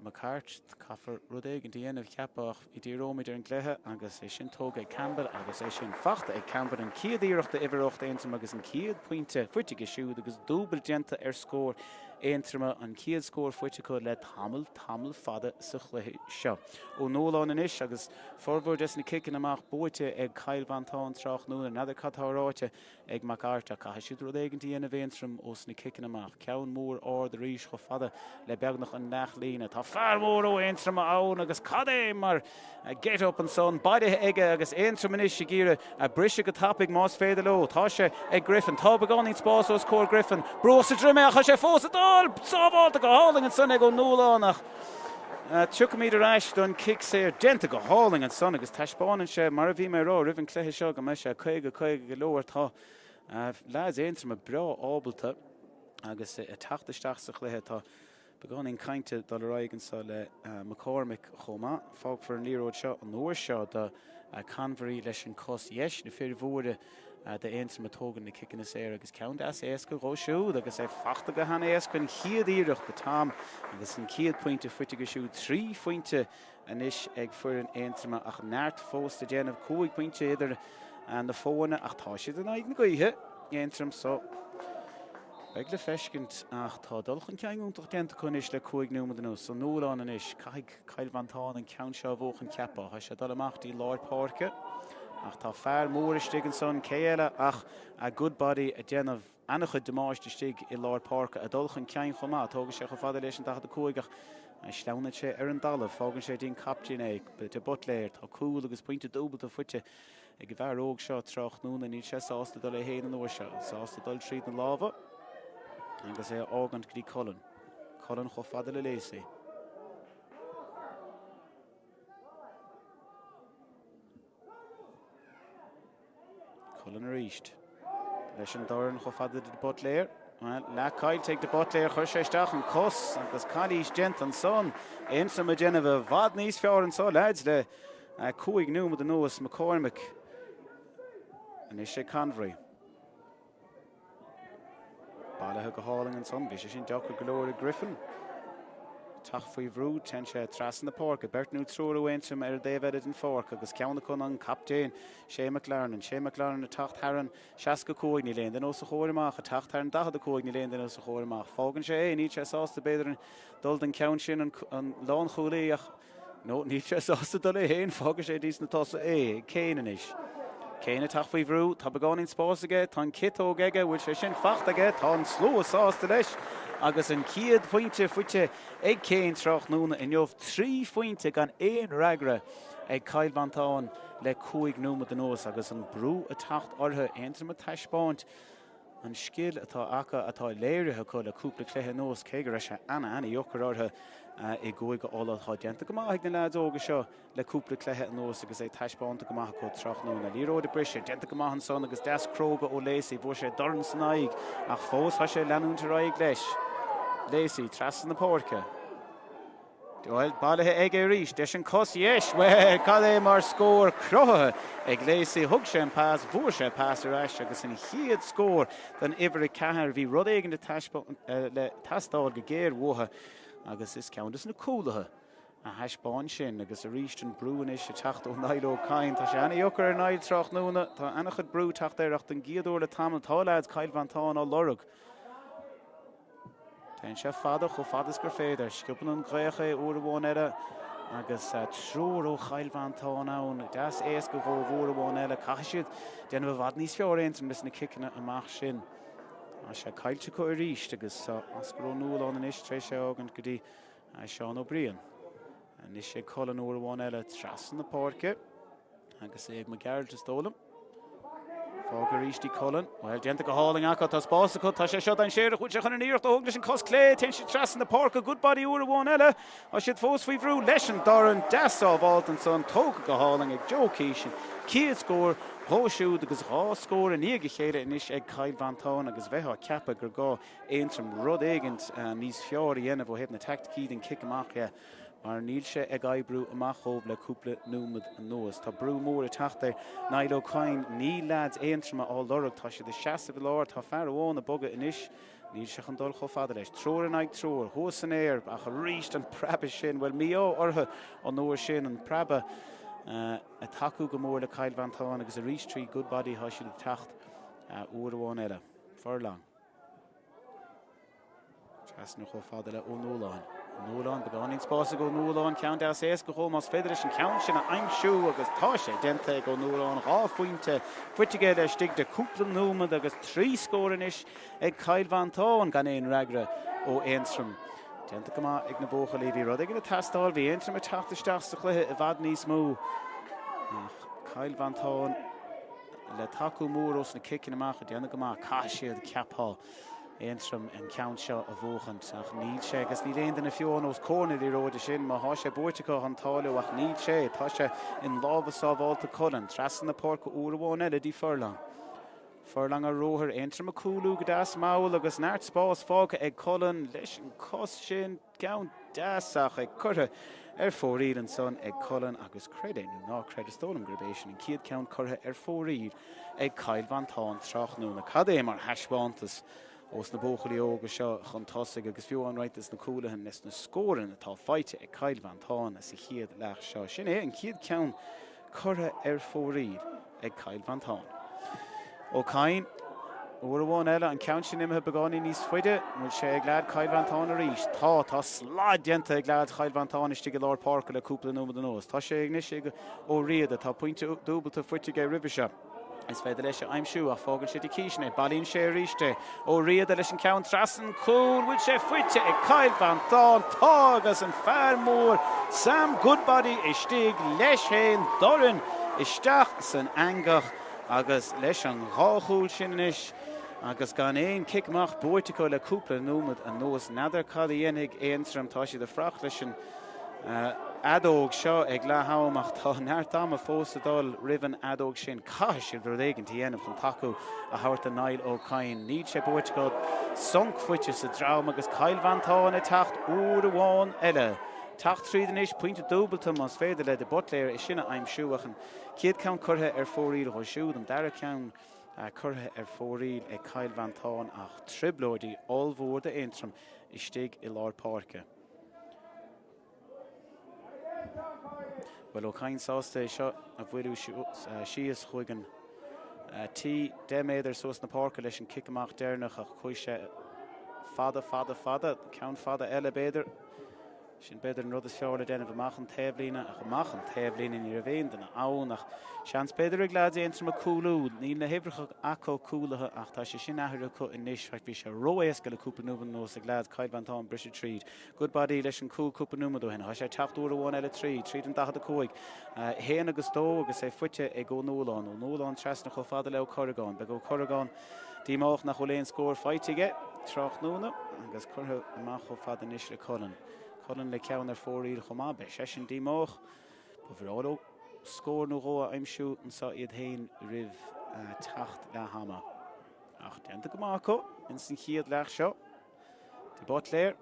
McCart. Caithfear rud éigin a dhéanamh cheapfá ach díreoimid ar an gcluiche agus é sin tógtha ag Campbell agus é sin fachta ag Campbell an chéad iarracht d'uimhir 8 Aontroim agus an chéad pointe faighte aige siúd agus dúbailt déanta ar scór Aontroma an chéad scór faighte acu le tamall, tamall fada sa chluiche seo. Ó Nualláin anois agus formhór des na ciceanna amach buaite ag Cill Mhantáin tráthnóna. N'fheadar cad tá ráite ag Mac Airt ach caithfidh siad rud éigin a dhéanamh Aontroim ós na ciceanna amach. Ceann mór ard arís chomh fada le beagnach an leath-líne. líne. Tá fear mór ó Aontroim ann agus cad é mar get up ansan, bailithe aige agus Aontroim anois ag iarraidh briseadh go tapaidh más féidir leo. Tá sé ag Griffin. Tá beagáinín spáis os comhair Griffin. Brúdh sa droim é ach tá sé fós ag dul! Sábhálta go hálainn ansan ag Ó Nualláin ach tiocfaimid ar ais don cic saor. Déanta go hálainn ansan agus taispeánann sé, mar a bhí mé ag rá roimh an cluiche seo, go mbeidh sé 50-50 go leor. Tá leaids Aontroma breá ábalta agus ag teacht isteach sa chluiche. Tá Beagáinín cainte ag dul ar aghaidh anseo le McCormick chomh maith. Fágfar an liathróid seo an uair seo do Convery leis an cos dheis. Na fir mhóra d'Aontroim ag tógaint na ciceanna saora agus ceann deas éasca dhó siúd agus é fachta go han-éasca an chéad iarracht do Tom agus an chéad pointe faighte aige siúd. 3 phointe anois ag foireann Aontroma ach neart fós le déanamh. 5 phointe idir na foirne ach tá siad in aghaidh na gaoithe, Aontroim, so beidh le feiscint ach tá dul chun cinn iontach déanta acu anois le 5 nóiméad anuas. Ó Nualláin anois, caithfidh Cill Mhantáin an ceann seo a bhuachan cheapfá. Tá sé ag dul amach dtí lár páirce ach tá fear mór istigh ansan, cé eile ach Goodbody ag déanamh an-chuid damáiste istigh i lár páirce, ag dul chun cinn chomh maith. Tógfaidh sé chomh fada leis an 45 ach sleamhnaíonn sé ar an dtalamh. Fágann sé dtí'n captaen é, De Buitléir. Tá cúl agus pointe dúbalta faighte ag an bhfear óg seo tráthnóna. Níl sé sásta dul é féin an uair seo. Sásta dul tríd na lámha agus é a fhágaint go dtí Cullen. Cullen chomh fada le Lacey. Cullen arís. Leis an dorn chomh fada de Buitléir. Bhuel, leath caillte ag de Buitléir, chuir sé isteach an cos agus calaois déanta ansan. Aontroim ag déanamh i bhfad níos fearr anseo, leaids, le 5 nóiméad anuas. McCormick anois ag Convery. Bailithe go hálainn ansan. Bhí sé sin deacair go leor ag Griffin. Teacht faoi bhrú, téann sé trasna na páirce. Beirt nó triúr ó Aontroim ar an dtaobh eile den pháirc agus ceann acu ná an captaen, Shane McLarnon. Shane McLarnon ag teacht thar an 65, níl aon duine os a chomhair amach. Ag teacht thar an 45, níl aon duine os a chomhair amach. Fágann sé é, níl sé sásta b'fhéidir dul don cheann sin, an lánchúlaí ach No, níl sé sásta dul é féin, fágfaidh sé dtí sna tosaithe é. Ag Kane anois. Kane ag teacht faoi bhrú, tá beagáinín spáis aige, tá an ciotóg aige, bhfuil sé sin fachta aige, tá an slua sásta leis agus an chéad phointe faighte ag Kane tráthnóna inniu, 3 phointe gan aon fhreagra ag Cill Mhantáin le 5 nóiméad anuas agus an brú ag teacht orthu, Aontroim ag taispeáint an scil atá acu, atá léirithe acu le cúpla cluiche anuas, cé go raibh sé ana-ana-dheacair orthu i gCúige Uladh. Tá déanta go maith ag na leaids óga seo le cúpla cluiche anuas agus é taispeánta go maith acu tráthnóna. Liathróid ag briseadh, déanta go maith ansan agus deas cróga ó Lacey. Fuair sé dorn san aghaidh ach fós tá sé ag leanúint ar aghaidh leis. Lacey trasna na páirce. Bhuel, bailithe aige arís, leis an cos dheis. Bhuel, cad é mar scór cruthaithe ag Lacey. Thug sé an pas, fuair sé pas ar ais agus an chéad scór don uimhir 4. Bhí rud éigin le teastáil go géar uathu agus is ceann de na cúlaithe a thaispeáin sin. Agus arís an brú anois ag teacht ó Niall Ó Cadhain. Tá sé ana-dheacair ar Niall tráthnóna. Tá ana-chuid brú ag teacht air ach don gcéad uair le tamall tá leaids Chill Mhantáin á lorg. Téann sé fada, chomh fada is gur féidir. Sciobann an ghaoth é uair amháin eile agus triúr ó Chill Mhantáin ann. Deas éasca dhóibh uair amháin eile. Caithfidh siad déanamh i bhfad níos fearr Aontroim leis na ciceanna amach sin. Tá sé caillte acu arís agus Oscar Ó Nualláin anois tar éis é a fhágaint go dtí Seán Ó Briain. Anois ag Cullen uair amháin eile trasna na páirce. Agus é ag Mac Gearailt is dóigh liom. Fág arís í Cullen. Bhuel, déanta go hálainn acu, tá spás acu, tá sé seo dainséarach, bhfuil sé chun an iarracht a thógaint leis an cos clé, téann siad trasna na páirce, Goodbody uair amháin eile, tá siad fós faoi bhrú leis an dorn, deas sábhálta ansan, tógtha go hálainn ag Joe Keeshan, chéad scór dhó siúd agus dhá scór i ndiaidh a chéile anois ag Cill Mhantáin agus bheifeá ag ceapadh gur gá Aontroim rud éigint níos fearr a dhéanamh ó thaobh na teaicticí den chic amach dhe. mar níl sé ag oibriú amach dhóibh le cúpla nóiméad anuas. Tá brú mór ag teacht ar Niall Ó Cadhain. Níl leaids Aontroma á lorg. Tá siad ag seasamh i lár. Tá fear amháin ag bogadh anois. Níl sé chun dul chomh fada leis. Triúr in aghaidh triúr, thuas san aer, ach arís an preabadh sin. Bhuel, mí-ádh orthu an uair sin, an preabadh ag tacú go mór le Cill Mhantáin agus arís trí Goodbody tá siad ag teacht uair amháin eile. Furlong. Trasna chomh fada le Ó Nualláin. Ó Nualláin, beagáinín spáis ag Ó Nualláin, ceann deas éasca dhó más féidir leis an ceann sin a aimsiú agus tá sé déanta ag Ó Nualláin, 2 phointe faighte aige laistigh de cúpla nóiméad agus 3 scór anois ag Cill Mhantáin gan aon fhreagra ó Aontroim. Déanta go maith ag na buachaillí. Bhí rud éigin ag teastáil. Bhí Aontroim ag teacht isteach sa chluiche i bhfad níos mó. Ach Cill Mhantáin le tacú mór ós na ciceanna amach ag déanamh go maith. Caithfidh siad, ceapfá, Aontroim an ceann seo a bhuachaint. Ach níl sé agus níl aon duine fiú amháin os comhair na liathróide sin. Má thá sé buaite acu an t-ádh leo ach níl sé. Tá sé in lámha sábhálta Cullen. Trasna na páirce uair amháin eile dtí Furlong. Furlong ar ruathar, Aontroim ag cúlú go deas mall agus neart spás fágtha ag Cullen leis an cos sin, ceann deas ach é curtha ar fóraoil ansan ag Cullen agus creid é nó ná creid is dóigh liom gurb é sin an chéad ceann curtha ar fóraoil ag Cill Mhantáin tráthnóna. Cad é mar thaispeántas ós na buachaillí óga seo chun tosaigh agus fiú amháin roinnt des na cúlaithe des na scóranna atá faighte ag Cill Mhantáin sa chéad leath seo. Sin é an chéad ceann curtha ar fóraoil ag Cill Mhantáin. Ó Cadhain, uair amháin eile, an ceann sin imithe beagáinín níos faide. An bhfuil sé ag leaid Chill Mhantáin arís? Tá, tá slad déanta ag leaids Chill Mhantáin istigh i lár páirce le cúpla nóiméad anuas. Tá sé anois ag Ó Riada. Tá pointe dúbalta faighte aige roimhe seo. Is féidir leis a aimsiú ach fágann sé do Keeshan é. Bailíonn sé arís é. Ó Riada leis an ceann trasna an cúl. Bhfuil sé faighte ag Cill Mhantáin? Tá agus an fear mór Sam Goodbody istigh leis féin dorn isteach san eangach agus leis an dhá chúl sin anois agus gan aon cic amach buaite acu le cúpla nóiméad anuas. N'fheadar cad a dhéanfaidh Aontroim. Tá siad ag fuireach leis an fheadóg seo ag leath am ach tá neart ama fós ag dul roimh an fheadóg sin. Caithfidh siad rud éigin a dhéanamh chun tacú a thabhairt do Niall Ó Cadhain. Níl sé buaite acu. Sonc faighte sa drom agus Cill Mhantáin ag teacht uair amháin eile. Teacht tríd anois, pointe dúbalta más féidir le de Buitléir é sin a aimsiú ach an chéad ceann curtha ar fóraoil dhó siúd, an dara ceann curtha ar fóraoil ag Cill Mhantáin ach trioblóidí ollmhór d'Aontroim istigh i lár páirce. Bhuel, Ó Cadhain sásta é seo a bhualadh síos. Chuaigh an tee 10 méadar suas na páirce leis an cic amach deireanach ach chuaigh sé fada, fada, fada. Ceann fada eile, b'fhéidir. Sin b'fhéidir an rud is fearr le déanamh amach an taobhlíne ach amach an taobhlíne ní raibh aon duine ann ach seans b'fhéidir ag leaids Aontroim ag cúlú. Níl na huimhreacha acu cúlaithe ach tá sé sin athraithe acu anois. Bhí sé ró-éasca le cúpla nóiméad anuas ag leaids Cill Mhantáin briseadh tríd. Goodbody leis an cúl cúpla nóiméad ó shin. Tá sé ag teacht uair amháin eile tríd, tríd an 45. 1 agus 2 agus é faighte ag Ó Nualláin. Ó Nualláin trasna chomh fada le Ó Corragáin. Beidh Ó Corragáin díomách nach bhfuil aon scór faighte aige tráthnóna agus curtha amach chomh fada anois le Cullen. Cullen le ceann ar fóraoil chomh maith. Beidh seisean díomách. Ba bhreá leo scór nó dhó a aimsiú anseo iad féin roimh teacht leath ama. Ach déanta go maith acu ins an chéad leath seo. De Buitléir.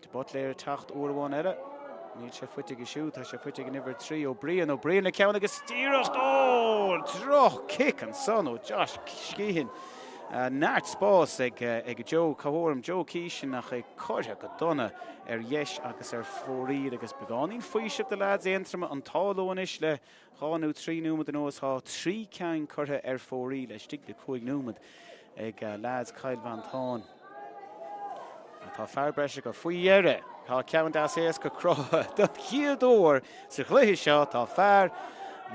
De Buitléir ag teacht uair amháin eile. Níl sé faighte aige siúd, tá sé faighte ag an uimhir 3, Ó Briain. Ó Briain le ceann agus iarracht! Ó! Droch-chic ansan ó Josh Skehan. Neart spás ag ag Joe Cahorm, Joe Keeshan ach é curtha go dona ar dheis agus ar fóraoil agus beagáinín faoisimh do leaids Aontroma an t-ádh leo anois le 2 nó 3 nóiméad anuas, tá 3 ceann curtha ar fóraoil laistigh de 5 nóiméad ag leaids Chill Mhantáin. Tá fear breise acu faoi dheireadh. Tá ceann deas éasca cruthaithe don chéad uair sa chluiche seo. Tá fear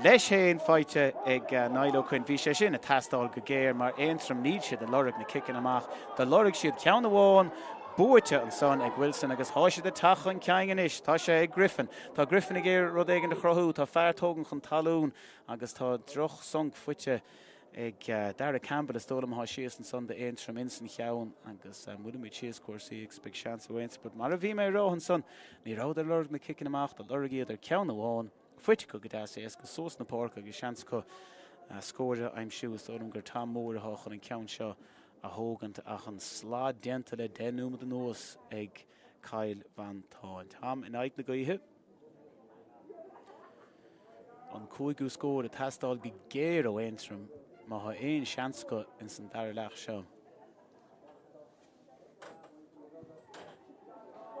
leis féin faighte ag Niall Ó Coinn. Bhí sé sin ag teastáil go géar mar Aontroim níl siad ag lorg na ciceanna amach. Do lorg siad ceann amháin buaite ansan ag Wilson agus tá siad ag teacht chun cinn anois. Tá sé ag Griffin. Tá Griffin ag iarraidh rud éigin a chruthú. Tá fear tógtha chun talún agus tá droch-sonc faighte ag Dara Campbell, is dóigh liom, atá síos ansan d'Aontroim ins an cheann agus buailfimid síos cúrsaí agus beidh seans ag Aontroim. But mar a bhí mé ag rá ansan, ní rabhadar ag lorg na ciceanna amach, do lorg iad ar ceann amháin, faighte acu go deas éasca suas na páirce agus seans acu scór a aimsiú. Is dóigh liom gur Tom Moore atá chun an ceann seo a thógaint ach an slad déanta le 10 nóiméad anuas ag Cill Mhantáin. Tom in aghaidh na gaoithe. An cúigiú scór ag teastáil go géar ó Aontroim má tá aon seans acu ins an dara leath seo.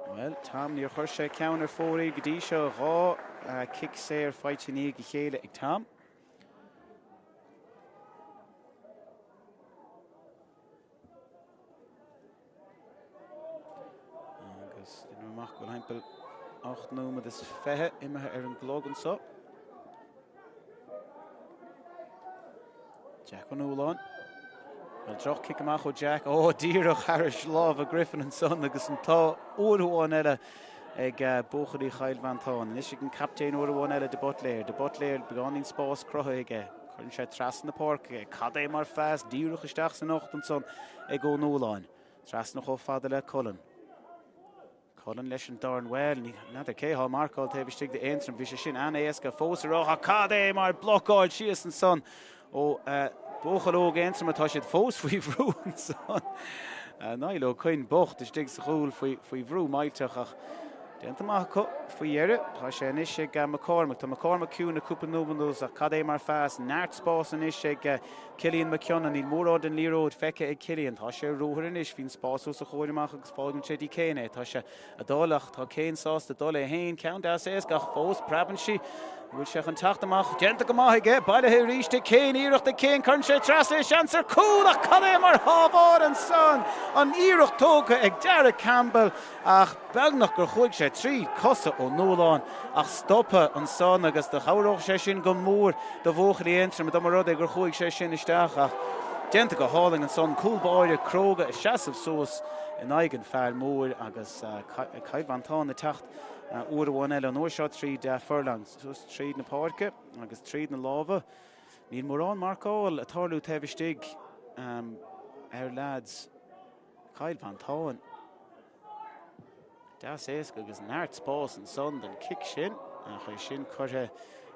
Bhuel, Tom, níor chuir sé ceann ar fóraoil go dtí seo. 2 cic saor faighte i ndiaidh a chéile ag Tom. Agus déanaim amach go bhfuil thimpeall 8 nóiméad is 20 imithe ar an gclog anseo. Jack Ó Nualláin. Bhuel, droch-chic amach ó Jack. Ó, díreach thairis lámha Griffin ansan agus an t-ádh uair amháin eile ag buachaillí Chill Mhantáin. Anois ag an captaen uair amháin eile, De Buitléir. De Buitléir, beagáinín spás cruthaithe aige. Cuireann sé trasna na páirce é. Cad é mar phas díreach isteach san ucht ansan ag Ó Nualláin. Trasna chomh fada le Cullen. Cullen leis an dorn. Bhuel, ní n'fheadar cé thá marcáil taobh istigh d'Aontroim. Bhí sé sin an-éasca fós ar ach cad é mar blocáil síos ansan ó buachaill óg Aontroma. Tá siad fós faoi bhrú ansan. Niall Ó Coinn bocht istigh sa chúl faoi bhrú millteach ach déanta maith acu faoi dheireadh. Tá sé anois ag McCormack. Tá McCormack ciúin le cúpla nóiméad anuas ach cad é mar phas. Neart spás anois ag Cillian McKeown, Níl mórán den liathróid feicthe ag Cillian. Tá sé ar ruathar anois. Bhí an spás os a chomhair amach agus fágann sé dtí Kane é. Tá sé ag dul ach tá Kane sásta dul é féin. Ceann deas éasca ach fós preabann sí. An bhfuil sé chun teacht amach? Déanta go maith aige. Bailithe arís ag Kane. Iarracht ag Kane. Cuireann sé trasna é. Seans ar cúl ach cad é mar shábháil ansan! An iarracht tógtha ag Darragh Campbell ach beagnach gur chuaigh sé trí cosa Ó Nualláin ach stoptha ansan agus do chabhródh sé sin go mór do bhuachaillí Aontroma dá mba rud é gur chuaigh sé sin isteach ach déanta go hálainn ansan, cúl báire cróga ag seasamh suas in aghaidh an fear mór agus Cill Mhantáin ag teacht uair amháin eile, an uair seo tríd Furlong, suas tríd na páirce agus tríd na lámha. Níl mórán marcáil ag tarlú taobh istigh ar leaids Chill Mhantáin. Deas éasca agus neart spás ansan don chic sin ach é sin curtha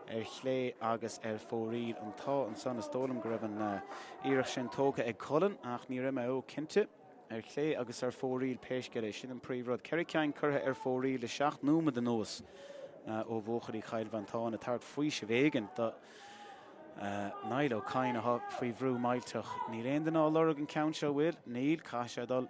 ar chlé agus ar fóraoil. An t-ádh ansan is dóigh liom go raibh an iarracht sin tógtha ag Cullen ach ní raibh mé cinnte. Ar chlé agus ar fóraoil pé scéal é, sin an príomhrud. Ceithre ceann curtha ar fóraoil le 7 nóiméad anuas ó bhuachaillí Chill Mhantáin ag tabhairt faoiseamh éigin do Niall Ó Cadhain atá faoi bhrú millteach. Níl aon duine á lorg an ceann seo, bhfuil? Níl. Caithfidh sé dul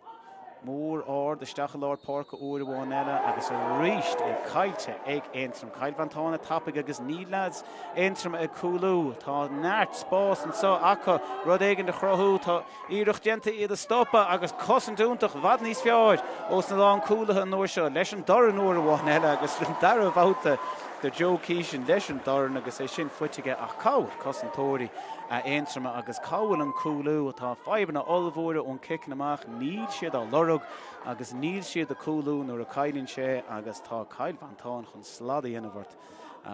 mór ard isteach i lár páirce uair amháin eile agus arís é caillte ag Aontroim. Cill Mhantáin tapaidh agus níl leaids Aontroma ag cúlú. Tá neart spás anseo acu rud éigin a chruthú. Tá iarracht déanta iad a stopadh agus cosaint iontach i bhfad níos fearr ós na lánchúlaithe an uair seo leis an dorn uair amháin eile agus an dara babhta do Joe Keeshan leis an dorn agus é sin faighte aige ach cá bhfuil cosantóirí Aontroma agus cá bhfuil an cúlú? Tá fadhbanna ollmhóra ón ciceanna amach, níl siad á lorg agus níl siad ag cúlú nuair a chailleann sé agus tá Cill Mhantáin chun slad a dhéanamh ort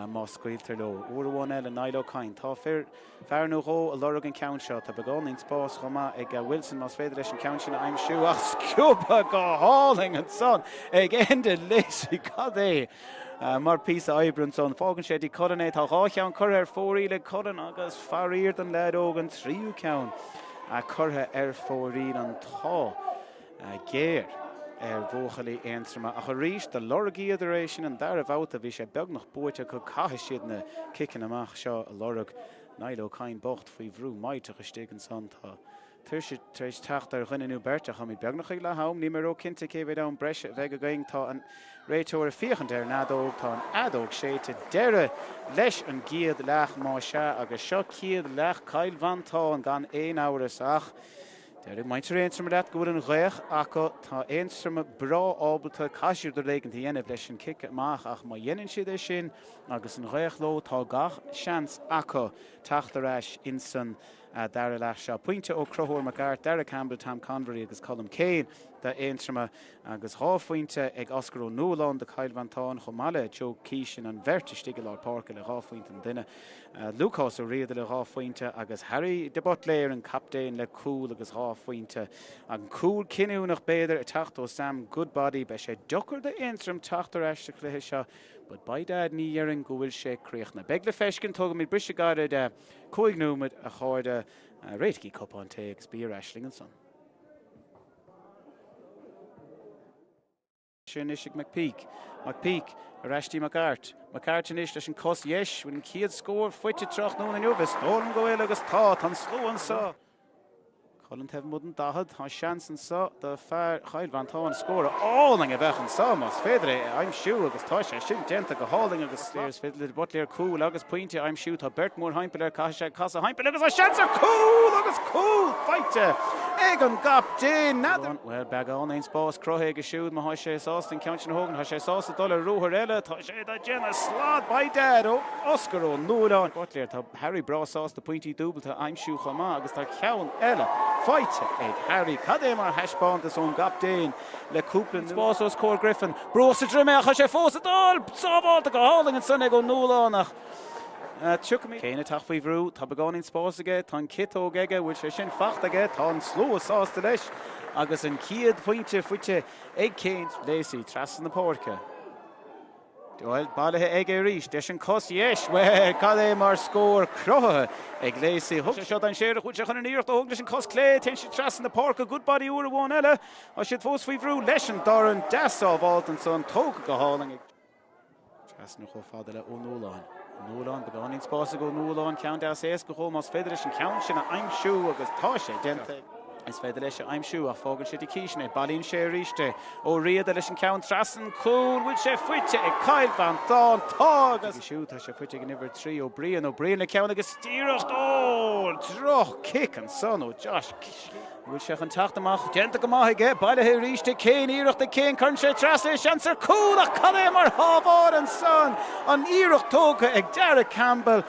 má scaoiltear leo. Uair amháin eile Niall Ó Cadhain. Tá fir Fear nó dhó ag lorg an ceann seo. Tá beagáinín spáis chomh maith ag Wilson más féidir leis an ceann sin a aimsiú ach sciobtha go hálainn ansan ag Enda Lacey. Cad é mar píosa oibre ansan. Fágann sé dtí Cullen é. Tá dhá cheann curtha ar fóraoil ag Cullen agus faraor don leaid óg an tríú ceann curtha ar fóraoil. An t-ádh géar ar bhuachaillí Aontroma ach arís do lorgaíodar é sin an dara babhta. Bhí sé beagnach buaite acu. Caithfidh siad na ciceanna amach seo a lorg. Niall Ó Cadhain bocht faoi bhrú millteach istigh ansan. Tá tuirse tar éis teacht ar dhuine nó beirt ach táimid beagnach ag leath am. Níl mé ró-chinnte cé mhéad am breise a bheidh againn. Tá an réiteoir ag féachaint ar an fheadóg. Tá an fheadóg séidte. Deireadh leis an gcéad leath más ea agus seo céad leath Chill Mhantáin gan aon amhras ach Déarfaidh muintir Aontroma leat go bhfuil an ghaoth acu. Tá Aontroim breá ábalta, caithfidh siad rud éigin a dhéanamh leis an cic amach ach má dhéanann siad é sin agus an ghaoth leo tá gach seans acu teacht ar ais insan dara leath seo. Pointe ó Conchúr Mac Airt, Darragh Campbell, Tom Convery agus Colm Kane d'Aontroim agus dhá phointe ag Oscar Ó Nualláin do Chill Mhantáin chomh maith le Joe Keeshan, an bheirt istigh i lár páirce le dhá phointe an duine. Lúcás Ó Riada le dhá phointe agus Harry de Buitléir, an captaen, le cúl agus dhá phointe. An cúl cinniúnach, b'fhéidir, ag teacht ó Sam Goodbody. Beidh sé deacair d'Aontroim teacht ar ais sa chluiche seo but by dad ní dhéarfainn go bhfuil sé críochnaithe. Beidh le feiscint. Tógfaimid briseadh gairid, cúig nóiméad, a chairde. Réitigí cupán tae agus bí ar ais linn ansan. Sé anois ag McPeak. McPeak ar ais dtí Mac Airt. Mac Airt anois leis an cos dheis. Bhfuil an chéad scór faighte tráthnóna inniu? Is dóigh liom go bhfuil agus tá. Tá an slua anseo. Cullen taobh amuigh den 40. Tá seans anseo do fear Chill Mhantáin scór álainn a bheadh anseo más féidir é a aimsiú agus tá sé sin déanta go hálainn agus is féidir le Butler cúl agus pointe a aimsiú. Tá beirt mórthimpeall air. Caithfidh sé casadh thimpeall agus tá seans ar cúl agus cúl faighte ag an gcaptaen. N'fheadar. Bhuel, beagán aon spás cruthaithe aige siúd má thá sé sásta an ceann sin a thógaint. Thá sé sásta dul ar ruathar eile. Tá sé ag déanamh slad by dad ó Oscar Ó Nualláin. Butler, tá Harry breá sásta pointí dúbailte a aimsiú chomh maith agus tá ceann eile faighte ag Harry. Cad é mar thaispeántas ón gcaptaen le cúpla spás os comhair Griffin. Brúdh sa droim é ach tá sé fós ag dul! Sábhálta go hálainn ansan ag Ó Nualláin ach tiocfaimid. Kane ag teacht faoi bhrú, tá beagáinín spáis aige, tá an ciotóg aige, bhfuil sé sin fachta aige, tá an slua sásta leis agus an chéad phointe faighte ag Kane. Lacey trasna na páirce. Bhuel, bailithe aige arís, leis an cos dheis. Bhuel, cad é mar scór cruthaithe ag Lacey. Thug sé seo dainséarach, bhfuil sé chun an iarracht a thógaint leis an cos clé? Téann sé trasna na páirce, Goodbody uair amháin eile. Tá siad fós faoi bhrú leis an dorn. Dea-sábháilt ansan, tógtha go hálainn ag. Trasna chomh fada le Ó Nualláin. Ó Nualláin, beagáinín spáis ag Ó Nualláin, ceann deas éasca dhó más féidir leis an ceann sin a aimsiú agus tá sé déanta. Is féidir leis a aimsiú ach fágann sé do Keating é. Bailíonn sé arís é. Ó Riada leis an ceann trasna an cúl. Bhfuil sé faighte ag Kyle Mhantáin? Tá agus. Siúd tá sé faighte ag an uimhir 3 Ó Briain. Ó Briain le ceann agus iarracht. Ó! Droch cic ansan ó Josh. Bhfuil sé chun teacht amach? Déanta go maith aige. Bailithe arís ag Kane. Iarracht ag Kane. Cuireann sé trasna é. Seans ar cúl ach cad é mar shábháil ansan. An iarracht tógtha ag Darragh Campbell.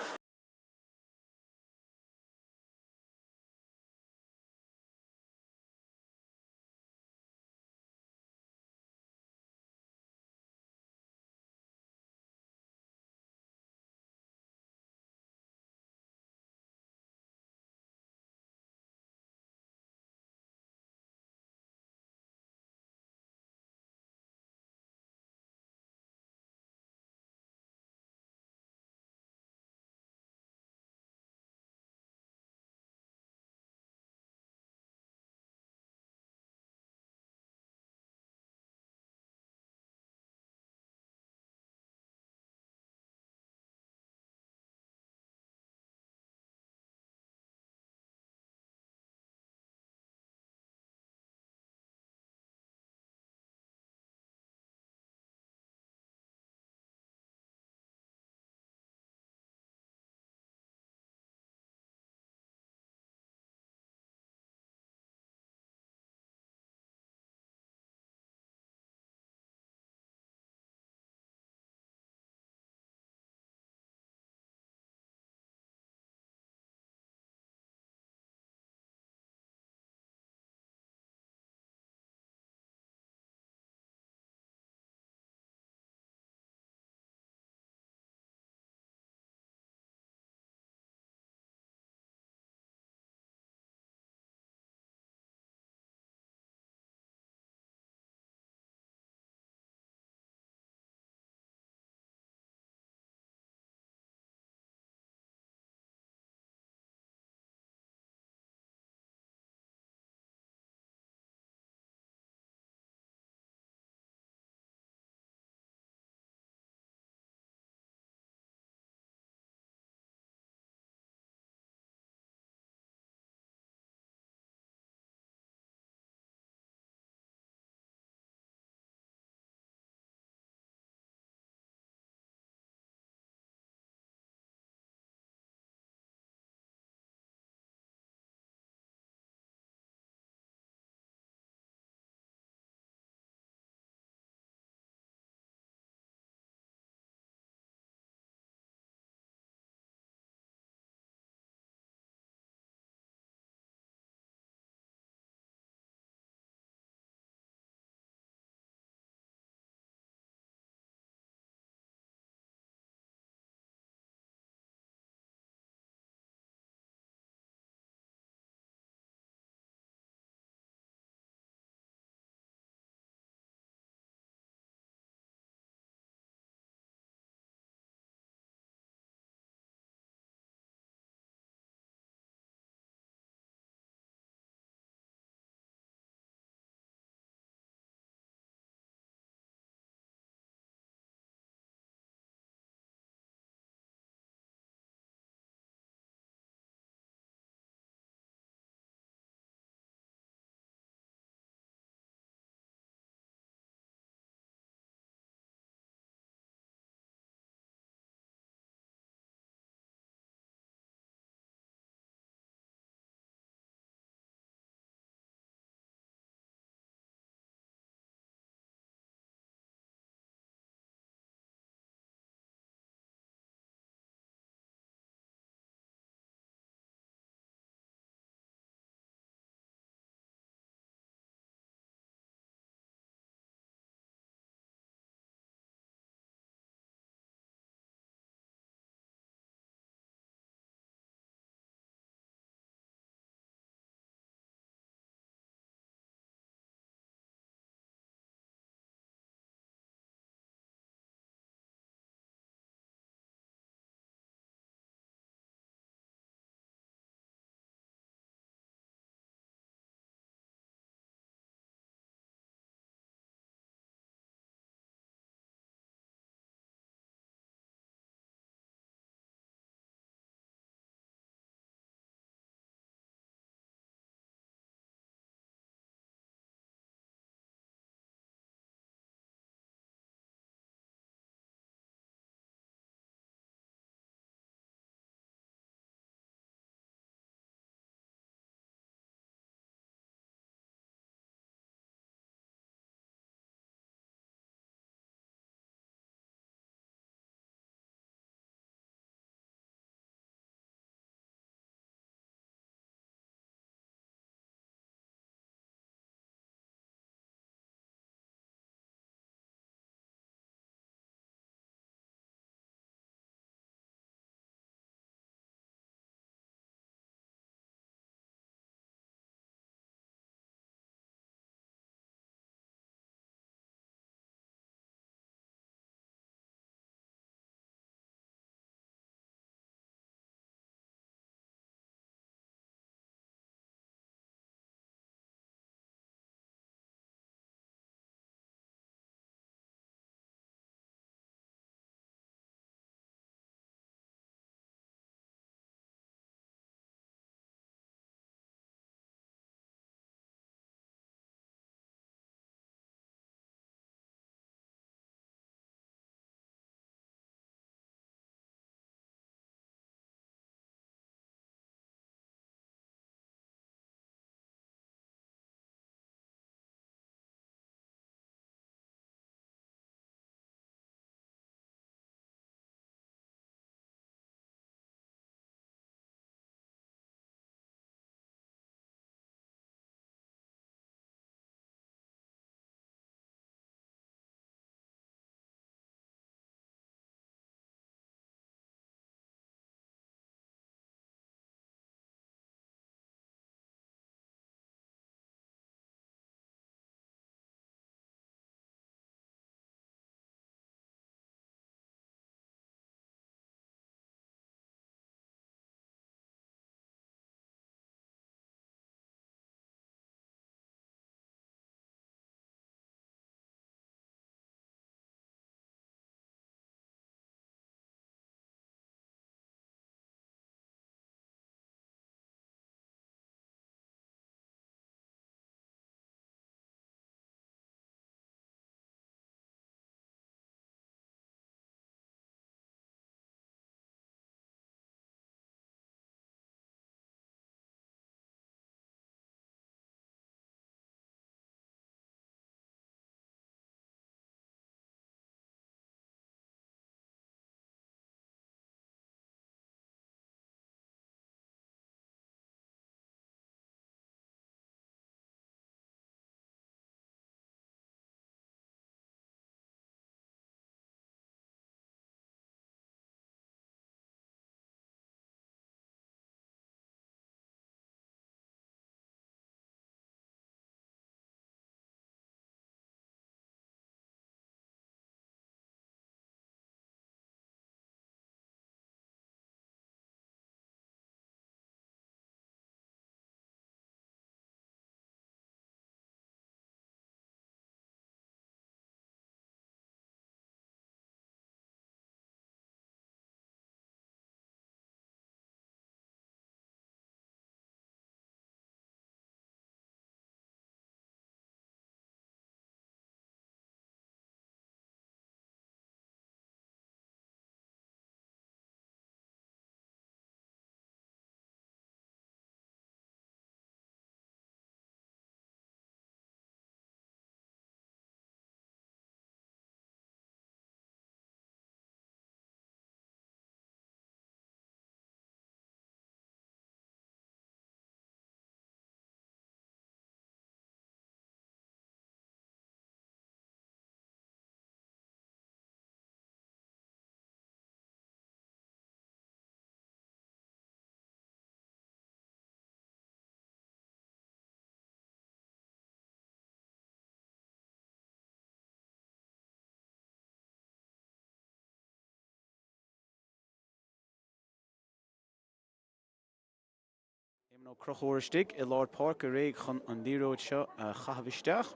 Éamonn Ó Conchúir istigh i lár páirce réidh chun an liathróid seo a chaitheamh isteach.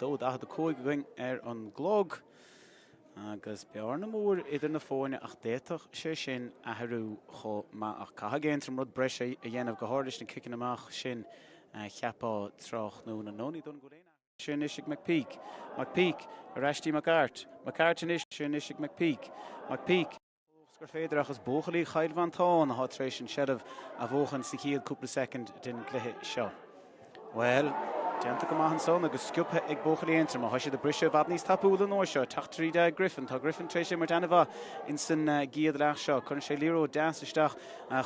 2:45 againn ar an gclog agus bearna mór idir na foirne ach d'fhéadfadh sé sin athrú chomh maith ach caithfidh Aontroim rud breise a dhéanamh, go háirid leis na ciceanna amach sin a cheapfá tráthnóna. Nó ní dóigh liom go bhfuil aon athrú. Sin anois ag McPeak. McPeak ar ais dtí McArt. McArt anois. Sin anois ag McPeak. McPeak. Is gur féidir ach is buachaillí Chill Mhantáin atá tar éis an tseilbh a bhuachan sa chéad cúpla soicind den gcluiche seo. Bhuel, déanta go maith ansan agus sciobtha ag buachaillí Aontroma. Tá siad ag briseadh i bhfad níos tapúla an uair seo. Teacht tríd Griffin. Tá Griffin tar éis imirt ana-mhaith insan gcéad leath seo. Cuireann sé liathróid deas isteach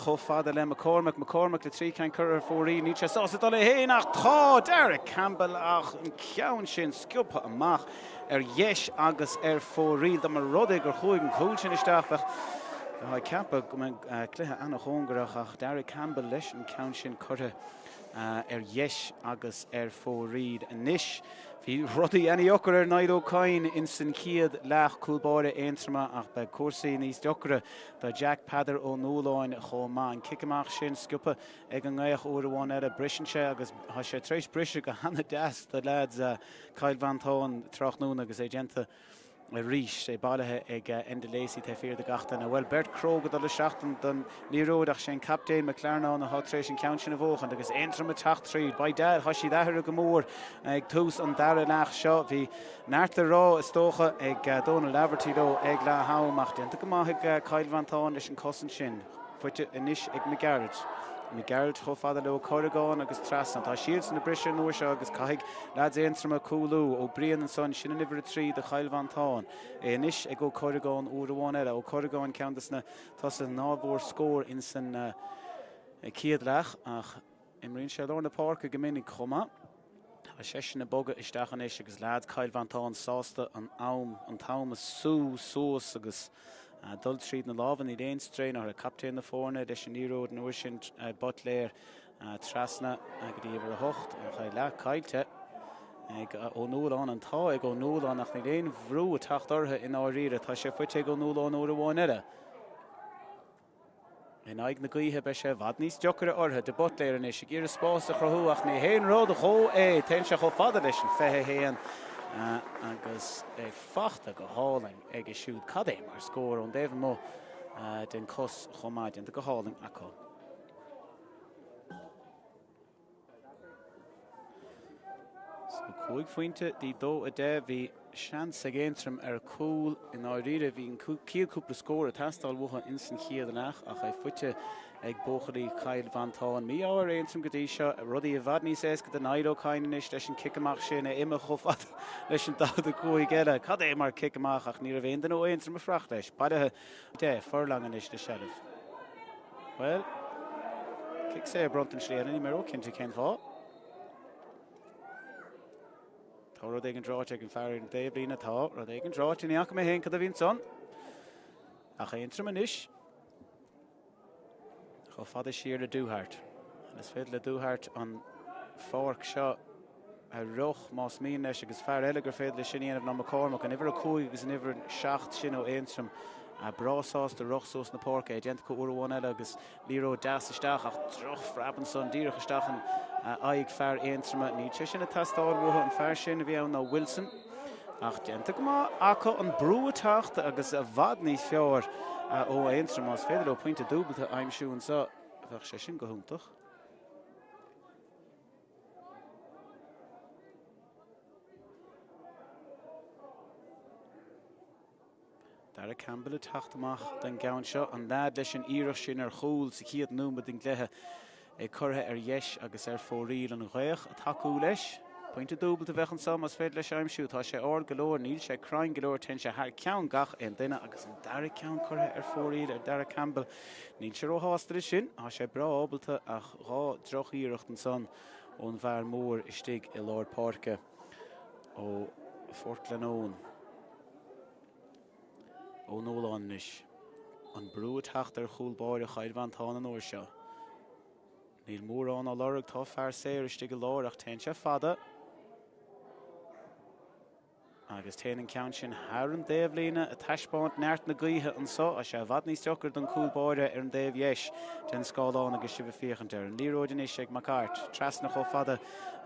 chomh fada le McCormack. McCormack le 3 ceann curtha ar fóraoil. Níl sé sásta dul é féin ach tá Derek Campbell ach an ceann sin sciobtha amach. ar dheis agus ar fóraoil. Dá mba rud é gur chuaigh an cúl sin isteach, bheadh ag ceapadh go mbeadh cluiche ana-chóngarach ach Derek Campbell leis an ceann sin curtha ar dheis agus ar fóraoil. Anois, bhí rudaí ana-dheacair ar Niall Ó Cadhain ins an chéad leath, cúl báire Aontroma, ach beidh cúrsaí níos deacra do Jack Peadar Ó Nualláin chomh maith. An cic amach sin sciobtha ag an ngaoth uair amháin eile, briseann sé agus tá sé tar éis briseadh go hana-deas do leaids Cill Mhantáin tráthnóna agus é déanta arís, é bailithe ag Enda Lacey taobh thiar de gach duine. Bhuel, beirt cróga dul isteach don liathróid ach sé an captaen McLarnon atá tar éis an ceann sin a bhuachaint agus Aontroim ag teacht tríd. By dad, tá siad athraithe go mór ag tús an dara leath seo. Bhí neart le rá, is dócha, ag Dónal Laverty leo ag leath am ach déanta go maith ag Cill Mhantáin leis an cosaint sin. Faighte anois ag McGarrett. McGarrett chomh fada le Ó Corragáin agus trasna. Tá siadsan ag briseadh an uair seo agus caithfidh leaids Aontroma cúlú. Ó Briain ansan, sin an uimhir 3 do Chill Mhantáin. É anois ag Ó Corragáin uair amháin eile. Ó Corragáin ceann des na tosaithe ná bhfuair scór insan chéad leath ach Imríonn sé lár na páirce go minic chomh maith. Tá seisean ag bogadh isteach anois agus leaids Chill Mhantáin sásta an am an t-am a sú suas agus dul tríd na lámha. Níl aon strain orthu. Captaen na foirne leis an liathróid an uair sin Butler trasna go dtí uimhir 8 ach é leath caillte ag Ó Nualláin. An t-ádh ag Ó Nualláin ach níl aon bhrú ag teacht orthu i ndáiríre. Tá sé faighte ag Ó Nualláin uair amháin eile. In aghaidh na gaoithe beidh sé i bhfad níos deocaire orthu. De Buitléir anois ag iarraidh spás a chruthú ach ní haon rud dhó é. Téann sé chomh fada leis an 21 agus é fachta go hálainn aige siúd. Cad é mar scór ón dtaobh amuigh den cos chomh maith. Déanta go hálainn acu. So 5 phointe dtí 2 10. Bhí seans ag Aontroim ar cúl i ndáiríre. Bhí an chéad cúpla scór ag teastáil uathu ins an chéad leath ach é faighte ag buachaillí Chill Mhantáin. Mí-ádh ar Aontroim go dtí seo. Rudaí i bhfad níos éasca do Niall Ó Cadhain anois leis an cic amach sin é imithe chomh fada leis an 45 eile. Cad é mar cic amach ach ní raibh aon duine ó Aontroim ag fuireacht leis. Bailithe 10 furlong anois le seilbh. Bhuel, cic saor bronnta an slí eile, níl mé ró-chinnte cén fáth. Tá rud éigin ráite ag an fear ar an dtaobhlíne, tá rud éigin ráite, ní fhaca mé féin cad a bhí ansan. Ach Aontroim anois, chomh fada siar le Doohart. Is féidir le Doohart an pháirc seo a rith más mian leis agus fear eile gur féidir leis sin a dhéanamh ná McCormack, an uimhir 5 agus an uimhir 7 sin ó Aontroim. Breá sásta rith suas na páirce, é déanta acu uair amháin eile agus liathróid deas isteach ach drochphreab ansan díreach isteach in aghaidh fear Aontroma. Níl sé sin ag teastáil uathu, an fear sin a bhí ann ná Wilson. Ach déanta go maith acu an brú ag teacht agus i bhfad níos fearr ó Aontroim. Más féidir leo pointe dúbailte a aimsiú anseo bheadh sé sin go hiontach. Darragh Campbell ag teacht amach don gceann seo, an leaid leis an iarracht sin ar chúl sa chéad nóiméad den gcluiche, é curtha ar dheis agus ar fóraoil an ghaoth ag tacú leis. Pointe dúbailte a bheadh anseo más féidir leis a aimsiú. Tá sé ard go leor, níl sé cruinn go leor, téann sé thar ceann gach aon duine agus an dara ceann curtha ar fóraoil ar Darragh Campbell. Níl sé róshásta leis sin, tá sé breá ábalta ach dhá drochiarracht ansan ón bhfear mór istigh i lár páirce ó Phort Glenone. Ó Nualláin anois. An brú ag teacht ar chúl báire Chill Mhantáin an uair seo. Níl mórán á lorg, tá fear saor istigh i lár ach téann sé fada. Agus téann an ceann sin thar an dtaobhlíne ag taispeáint neart na gaoithe anso. Tá sé i bhfad níos deacair don cúl báire ar an dtaobh dheis den scáileán agus sibh ag féachaint air. An liathróid anois ag Mac Airt, trasna chomh fada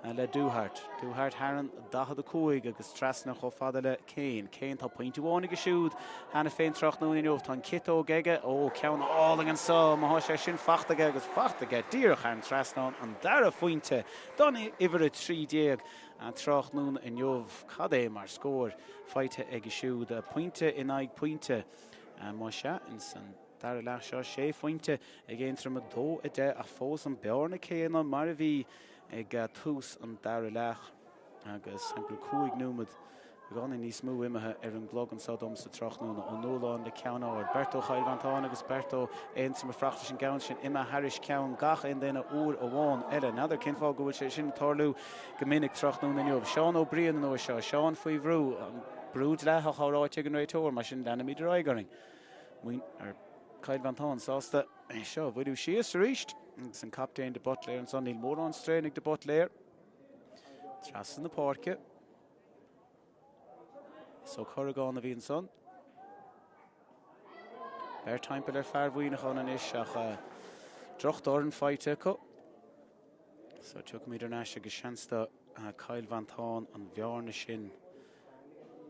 le Doohart. Doohart thar an 45 agus trasna chomh fada le Kane. Kane, tá pointe amháin aige siúd cheana féin tráthnóna inniu. Tá an ciotóg aige. Ó, ceann álainn anso. Má thá sé sin fachta aige agus fachta aige díreach thar an trasnán. An dara phointe don uimhir 13. An tráthnóna inniu, cad é mar scór faighte aige siúd. Pointe in aghaidh pointe, más ea, ins an dara leath seo. Sé phointe ag Aontroim, 2, 10, ach fós an bearna céanna mar a bhí ag tús an dara leath agus timpeall 5 nóiméad beagáinín níos mó imithe ar an gclog anseo domsa tráthnóna. Ó Nualláin le ceann ard. Beirt ó Chill Mhantáin agus beirt ó Aontroim ag fuireacht leis an gceann sin imithe thairis ceann gach aon duine uair amháin eile. N'fheadar cén fáth go bhfuil sé sin ag tarlú go minic tráthnóna inniu. Seán Ó Briain an uair seo. Seán faoi bhrú. An brú dleathach á ráite ag an réiteoir, mar sin leanfaimid ar aghaidh orainn. Muintir Chill Mhantáin sásta é seo a bhualadh síos arís agus an captaen de Buitléir ansan. Níl mórán strain ag de Buitléir. Trasna na páirce. Is Ó Corragáin a bhí ansan. Beirt timpeall ar fear Mhuineacháin anois ach drochthorn faighte acu. So tiocfaimid ar ais agus seans do Chill Mhantáin an bhearna sin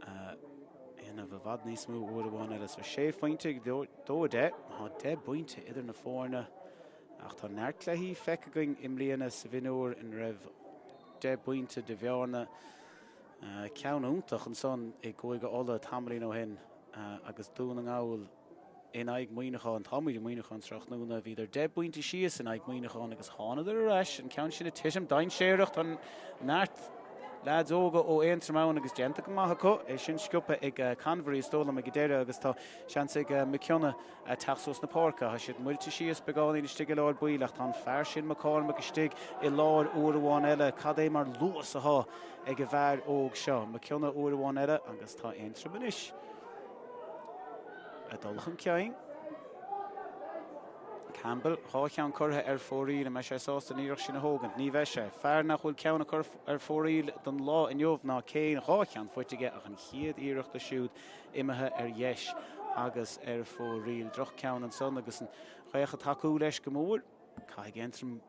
a dhéanamh i bhfad níos mó uair amháin eile. So sé phointe ag 2 10. Tá 10 bpointe idir na foirne ach tá neart cluichí feicthe againn i mbliana sa mhionúr ina raibh 10 bpointe de bhearna. Ceann iontach ansan i gCúige Uladh tamaillín ó shin agus Dún na nGall in aghaidh Muineacháin. Táimid i Muineachán tráthnóna. Bhíodar 10 bpointe síos in aghaidh Muineacháin agus thánadar ar ais. An ceann sin ag titim. Dainséarach. Tá neart leaids óga ó Aontroim ann agus déanta go maith acu. É sin sciobtha ag Convery is dóigh liom ag an deireadh agus tá seans ag McKeown teacht suas na páirce. Tá siad muilte síos beagáinín istigh i lár baill ach tá an fear sin McCormack istigh i lár uair amháin eile. Cad é mar luas atá ag an bhfear óg seo. McKeown uair amháin eile agus tá Aontroim anois ag dul chun cinn. Campbell, 2 cheann curtha ar fóraoil, an mbeidh sé sásta an iarracht sin a thógaint? Ní bheidh sé. Fear nach bhfuil ceann curtha ar fóraoil don lá inniu ná Kane, 2 cheann faighte aige ach an chéad iarracht siúd imithe ar dheis agus ar fóraoil. Droch-cheann ansan agus an ghaoth ag tacú leis go mór. Caithfidh Aontroim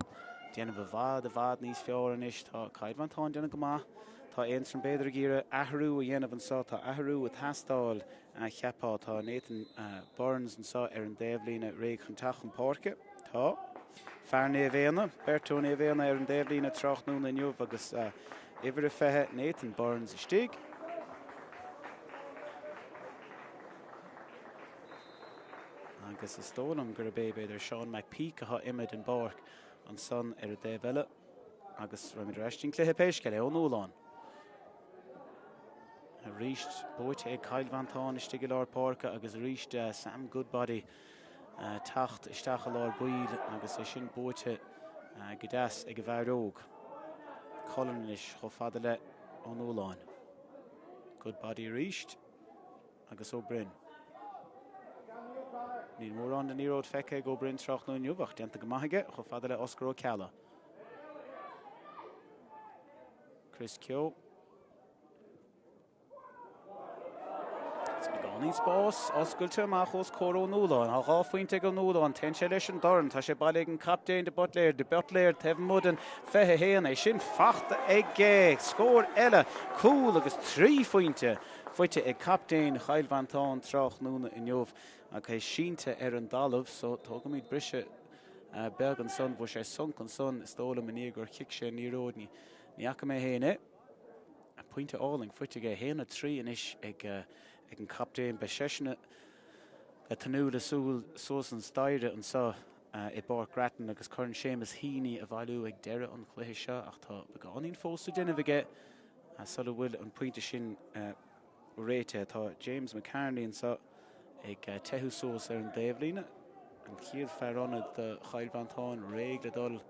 déanamh i bhfad, i bhfad níos fearr anois. Tá Cill Mhantáin déanamh go maith. Tá Aontroim b'fhéidir ag iarraidh athrú a dhéanamh anseo. Tá athrú ag teastáil, cheapfá. Tá Nathan Burns anseo ar an dtaobhlíne réidh chun teacht chun páirce. Tá. Fear Naomh Éanna, beirt ó Naomh Éanna ar an dtaobhlíne tráthnóna inniu agus uimhir a 20, Nathan Burns istigh. Agus is dóigh liom gurb é b'fhéidir Seán McPeak atá imithe den bpáirc ansan ar an dtaobh eile. Agus raghaimid ar ais don cluiche pé scéal é Ó Nualláin. Arís buaite ag Cill Mhantáin istigh i lár páirce agus arís Sam Goodbody teacht isteach i lár baill agus é sin buaite go deas ag an bhfear óg. Cullen anois chomh fada le Ó Nualláin. Goodbody arís agus Ó Broin. Níl mórán den liathróid feicthe ag Ó Broin tráthnóna inniu ach déanta go maith aige chomh fada le Oscar Ó Ceallaigh. Chris Keogh. Is beagáinín spás oscailte amach os comhair Ó Nualláin. Tá 2 phointe ag Ó Nualláin. Téann sé leis an dorn. Tá sé bailithe ag an captaen de Buitléir. De Buitléir taobh amuigh den 21. É sin fachta aige. Scór eile. Cúl agus 3 phointe faighte ag captaen Chill Mhantáin tráthnóna inniu. Ach é sínte ar an dtalamh so tógaimid briseadh beag ansan. Bhfuair sé sonc ansan is dóigh liom i ndiaidh gur chic sé an liathróid. Ní fhaca mé féin é. Pointe álainn faighte aige. 1, 3 anois ag an captaen. Beidh seisean ag tnúth le súil suas an staighre anseo i bPáirc Grattan agus Corn Seamus Heaney a bhailiú ag deireadh an chluiche seo ach tá beagáinín fós le déanamh aige sula bhfuil an pointe sin réitithe. Tá James McCartney anseo ag teitheadh suas ar an dtaobhlíne. An chéad fear ionaid do Chill Mhantáin réidh le dul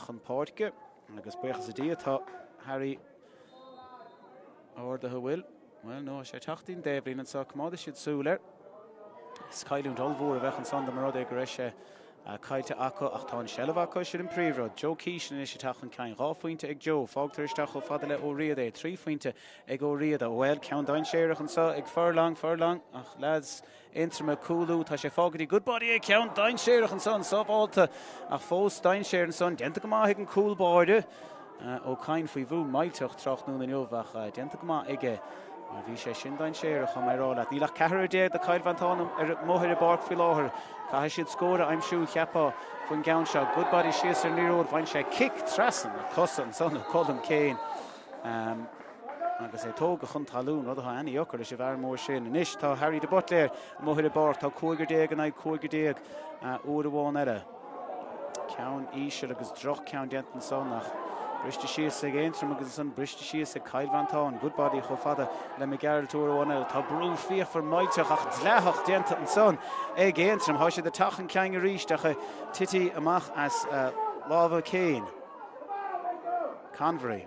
chun páirce agus buíochas le Dia tá Harry ardaithe bhfuil. Bhuel, nó sé teacht ón dtaobhlíne anseo, coimeádfaidh siad súil air. Is cailliúint ollmhór a bheadh ansan dá mba rud é go raibh sé. Caillte acu ach tá an seilbh acu, sin an príomhrud. Joe Keeshan anois ag teacht chun cinn. 2 phointe ag Joe. Fágtar isteach chomh fada le Ó Riada é. 3 phointe ag Ó Riada. Bhuel, ceann dainséarach anseo ag Furlong, Furlong, ach leaids Aontroma ag cúlú. Tá sé fágtha dtí Goodbody é. Ceann dainséarach ansan, sábhálta ach fós dainséar ansan. Déanta go maith ag an cúl báire. Ó Cadhain faoi bhrú millteach tráthnóna inniu ach déanta go maith aige mar bhí sé sin dainséarach, tá mé ag rá leat. Níl ach ceathrar déag de Chill Mhantáin amuigh ar an bpáirc faoi láthair. Caithfidh siad scór a aimsiú, cheapfá, faoin gceann seo. Goodbody síos ar an liathróid, bhain sé cic trasna na cosa ansan ó Colm Keane. Agus é tógtha chun talún, rud atá ana-dheacair leis an bhfear mór sin. Anois tá Harry de Buitléir amuigh ar an bpáirc. Tá cúigear déag in aghaidh cúigear déag uair amháin eile. Ceann íseal agus droch-cheann déanta ansan ach briste síos ag Aontroim agus ansan briste síos ag Cill Mhantáin. Goodbody chomh fada le Mac Gearailt uair amháin eile. Tá brú fíochmhar millteach ach dleathach déanta ansan ag Aontroim. Tá siad ag teacht chun cinn arís ach tití amach as lámha Kane. Convery.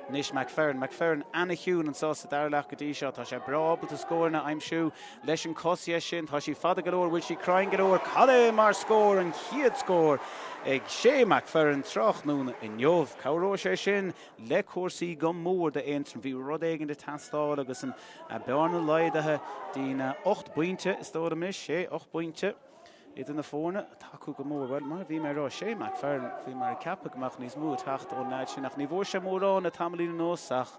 Anois McFerran. McFerran ana-chiúin anseo sa dara leath go dtí seo. Tá sé breá ábalta scóranna a aimsiú leis an cos dheis sin. Tá sí fada go leor, bhfuil sí cruinn go leor? Cad é mar scór, an chéad scór ag Shay McFerran tráthnóna inniu. Cabhróidh sé sin le cúrsaí go mór d'Aontroim. Bhí rud éigin ag teastáil agus an bearna laghdaithe dtí'n 8 bpointe, is dóigh liom anois, sé, 8 bpointe. Idir na foirne ag tacú go mór. Bhuel, mar a bhí mé ag rá, Shay McFerran, bhí mé ag ceapadh go mbeadh níos mó ag teacht ón leaid sin ach ní bhfuair sé mórán le tamaillín anuas ach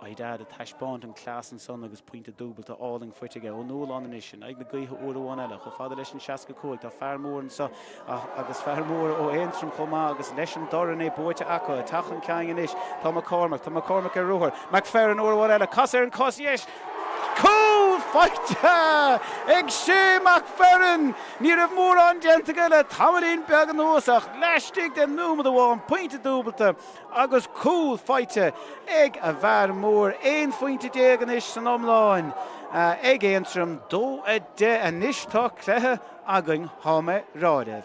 by dad ag taispeáint an cleas ansan agus pointe dúbailte álainn faighte aige. Ó Nualláin anois in aghaidh na gaoithe uair amháin eile, chomh fada leis an 65. Tá fear mór anso agus fear mór ó Aontroim chomh maith agus leis an dorn é buaite acu. Ag teacht chun cinn anois tá McCormack, tá McCormack ar ruathar. McFerran uair amháin eile, casadh ar an cos dheis! Cúl faighte ag Shay McFerran! Ní raibh mórán déanta aige le tamaillín beag anuas ach laistigh de nóiméad amháin, pointe dúbailte agus cúl faighte ag an bhfear mór. 11 phointe anois san iomlán ag Aontroim, 2-10. Anois tá cluiche againn, thá mé rá libh.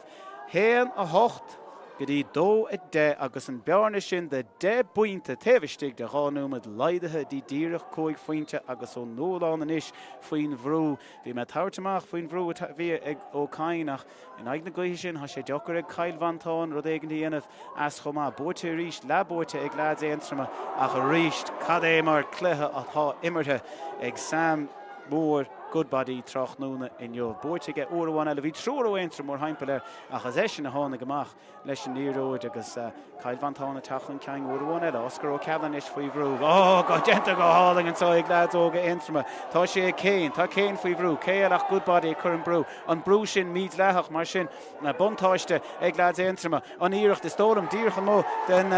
1, 8 go dtí 2, 10 agus an bearna sin de 10 bpointe taobh istigh de 2 nóiméad laghdaithe dtí díreach 5 phointe agus Ó Nualláin anois faoin bhrú. Bhí mé ag tabhairt amach faoin bhrú a bhí ag Ó Cadhain ach in aghaidh na gaoithe sin tá sé deacair ag Cill Mhantáin rud éigin a dhéanamh as chomh maith. Buaite arís, leathbhuaite ag leaids Aontroma ach arís cad é mar cluiche atá imeartha ag Sam Mór Goodbody tráthnóna inniu. Buaite aige uair amháin eile. Bhí triúr ó Aontroim mórthimpeall air ach is eisean a tháinig amach leis an liathróid agus Cill Mhantáin ag teacht chun cinn uair amháin eile. Oscar Ó Ceallaigh anois faoi bhrú. Ó, go déanta go hálainn anseo ag leaids óga Aontroma. Tá sé ag Kane. Tá Kane faoi bhrú. Cé eile ach Goodbody ag cur an brú. An brú sin mídhleathach mar sin. Buntáiste ag leaids Aontroma. An iarracht, is dóigh liom, díreach amuigh den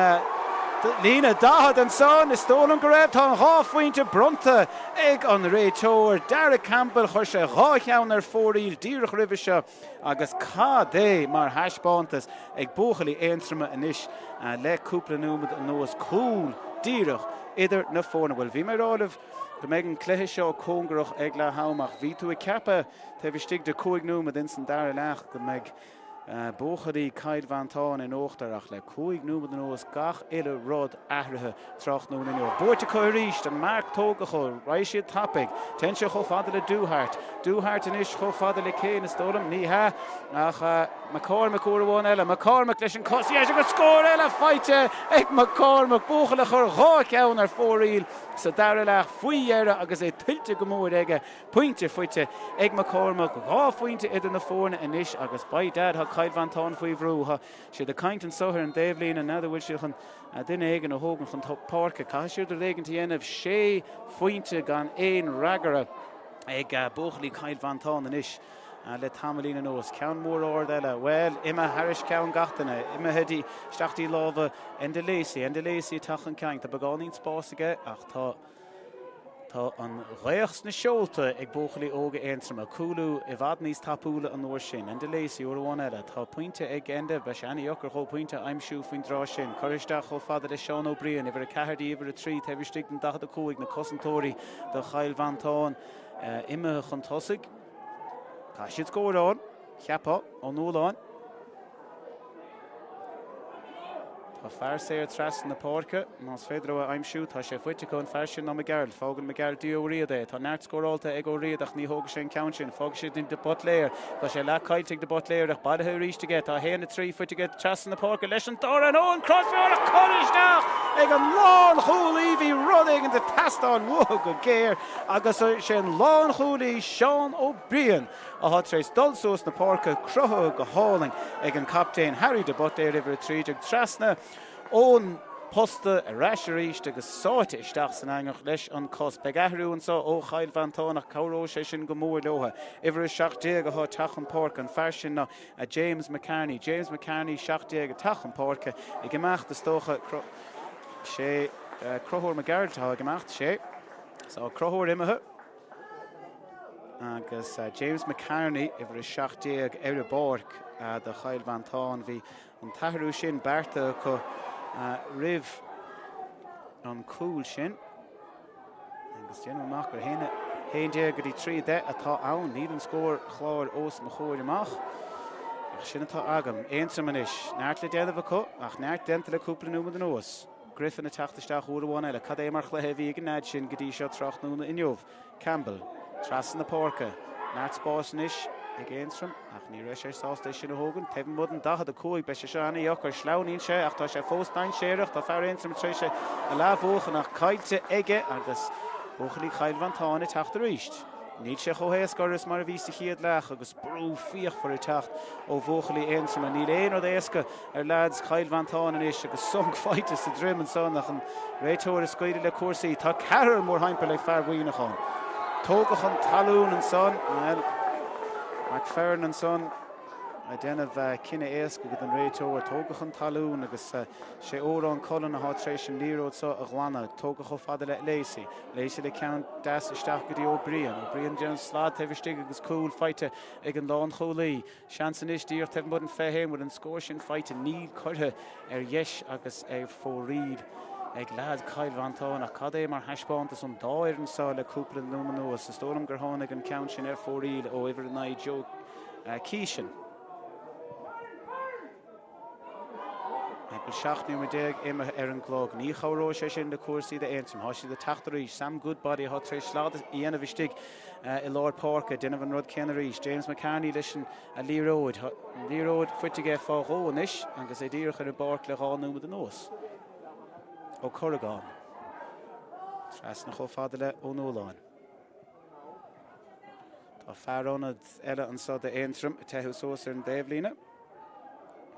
líne 40 ansan, is dóigh liom go raibh. Tá an 2 phointe bronnta ag an réiteoir, Darragh Campbell. Chuir sé 2 cheann ar fóraoil díreach roimhe seo agus cad é mar thaispeántas ag buachaillí Aontroma anois le cúpla nóiméad anuas. Cúl díreach idir na foirne. Bhuel, bhí mé ag rá libh go mbeidh an cluiche seo cóngarach ag leath am ach bhí tú ag ceapadh taobh istigh de 5 nóiméad ins an dara leath go mbeidh Buachaillí Chill Mhantáin in uachtar ach le 5 nóiméad anuas gach uile rud athraithe tráthnóna inniu. Buaite acu arís, an marc tógtha acu, raghaidh siad tapaidh. Téann sé chomh fada le Doohart. Doohart anois chomh fada le Kane is dóigh liom, ní hea ach McCormack uair amháin eile. McCormack leis an cos dheis agus scór eile faighte ag McCormack. Buachaill a chuir 2 cheann ar fóraoil sa dara leath faoi dheireadh agus é tuillte go mór aige. Pointe faighte ag McCormack, 2 phointe idir na foirne anois agus by dad tá Cill Mhantáin faoi bhrú. Tá siad ag caint anso ar an dtaobhlíne, n'fheadar bhfuil siad chun duine éigin a thógaint chun páirce. Caithfidh siad rud éigin a dhéanamh. Sé phointe gan aon fhreagra ag buachaillí Chill Mhantáin anois le tamaillín anuas. Ceann mór ard eile, bhuel, imithe thairis ceann gach duine, imithe dtí, isteach dtí lámha Enda Lacey. Enda Lacey ag teacht chun cinn. Tá beagáinín spáis aige ach tá. Tá an ghaoth sna seolta ag buachaillí óga Aontroma. Cúlú i bhfad níos tapúla an uair sin. Enda Lacey uair amháin eile. Tá pointe ag Enda. Beidh sé ana-dheacair dhó pointe a aimsiú faoin dtráth sin. Curtha isteach chomh fada le Seán Ó Briain, uimhir 4 dtí uimhir 3 taobh istigh den 45, na cosantóirí do Chill Mhantáin imithe chun tosaigh. Caithfidh siad scór a fháil, cheapfá, Ó Nualláin. Tá fear saor trasna na páirce, más féidir leo é a aimsiú. Tá sé faighte acu, an fear sin ná McGarrett. Fágann McGarrett dtí Ó Riada é. Tá neart scórálta ag Ó Riada ach ní thógfaidh sé an ceann sin. Fágfaidh sé de Buitléir. Tá sé leath caillte ag de Buitléir ach bailithe arís aige. Tá 1, 3 faighte aige trasna na páirce leis an dara nó an crosbheár ach curtha isteach ag an lánchúlaí. Bhí rud éigin ag teastáil uathu go géar agus is é an lánchúlaí Seán Ó Briain atá tar éis dul suas na páirce, cruthaithe go hálainn ag an captaen Harry de Buitléir, uimhir 13, trasna ón posta ar ais arís agus sáite isteach san eangach leis an cos. Beidh athrú anseo ó Chill Mhantáin ach cabhróidh sé sin go mór leo. Uimhir 17 atá ag teacht chun páirce, an fear sin ná James McCarney. James McCarney, 17 ag teacht chun páirce ag imeacht is dócha. Sé Conchúr McGarrett atá ag imeacht, sé. Tá Conchúr imithe. Agus James McCarney, uimhir 17, ar an bpáirc do Chill Mhantáin. Bhí an t-athrú sin beartaithe acu roimh an cúl sin. Agus déanaim amach gur 11 go dtí 3 10 atá ann. Níl an scór chlár os mo chomhair amach. Ach sin atá agam. Aontroim anois. Neart le déanamh acu, ach neart déanta le cúpla nóiméad anuas. Griffin ag teacht isteach uair amháin eile. Cad é mar chluiche a bhí ag an leaid sin go dtí seo tráthnóna inniu? Campbell, trasna na páirce. Neart spáis anois ag Aontroim ach ní raibh sé sásta é sin a thógaint. Taobh amuigh den 45, beidh sé seo ana-dheacair. Sleamhnaíonn sé ach tá sé fós dainséarach. Tá fear Aontroim tar éis é a leathbhuachan ach caillte aige agus buachaillí Chill Mhantáin ag teacht arís. Níl sé chomh héasca orthu is mar a bhí sa chéad leath agus brú fíochmhar ag teacht ó bhuachaillí Aontroma. Níl aon rud éasca ar leaids Chill Mhantáin anois agus sonc faighte sa droim ansan ach an réiteoir ag scaoileadh le cúrsaí. Tá ceathrar mórthimpeall ag fear Mhuineacháin. Tógadh chun talún ansan, bhuel, McFerran ansan ag déanamh cinneadh éasca don réiteoir. Tógadh chun talún agus sé Odhrán Cullen atá tar éis an liathróid seo a ghlanadh. Tógadh chomh fada le Lacey. Lacey le ceann deas isteach go dtí Ó Briain. Ó Briain ag déanamh slad taobh istigh agus cúl faighte ag an lánchúlaí. Seans anois díreach taobh amuigh den 21 bhfuil an scór sin faighte. Níl curtha ar dheis agus ar fóraoil ag leaid Chill Mhantáin ach cad é mar thaispeántas ón dá fhoireann seo le cúpla nóiméad anuas. Is dóigh liom gur tháinig an ceann sin ar fóraoil ó uimhir 9 Joe Keeshan. Timpeall 17 nóiméad imithe ar an gclog. Ní chabhróidh sé sin le cúrsaí d'Aontroim. Tá siad ag teacht arís. Sam Goodbody atá tar éis slad a dhéanamh istigh i lár páirce. Déanamh an rud céanna arís. James McCarney leis an liathróid. Tá an liathróid faighte aige fá dhó anois agus é díreach ar an bpáirc le 2 nóiméad anuas. Ó Corragáin. Trasna chomh fada le Ó Nualláin. Tá fear ionaid eile anseo d'Aontroim ag teitheadh suas ar an dtaobhlíne.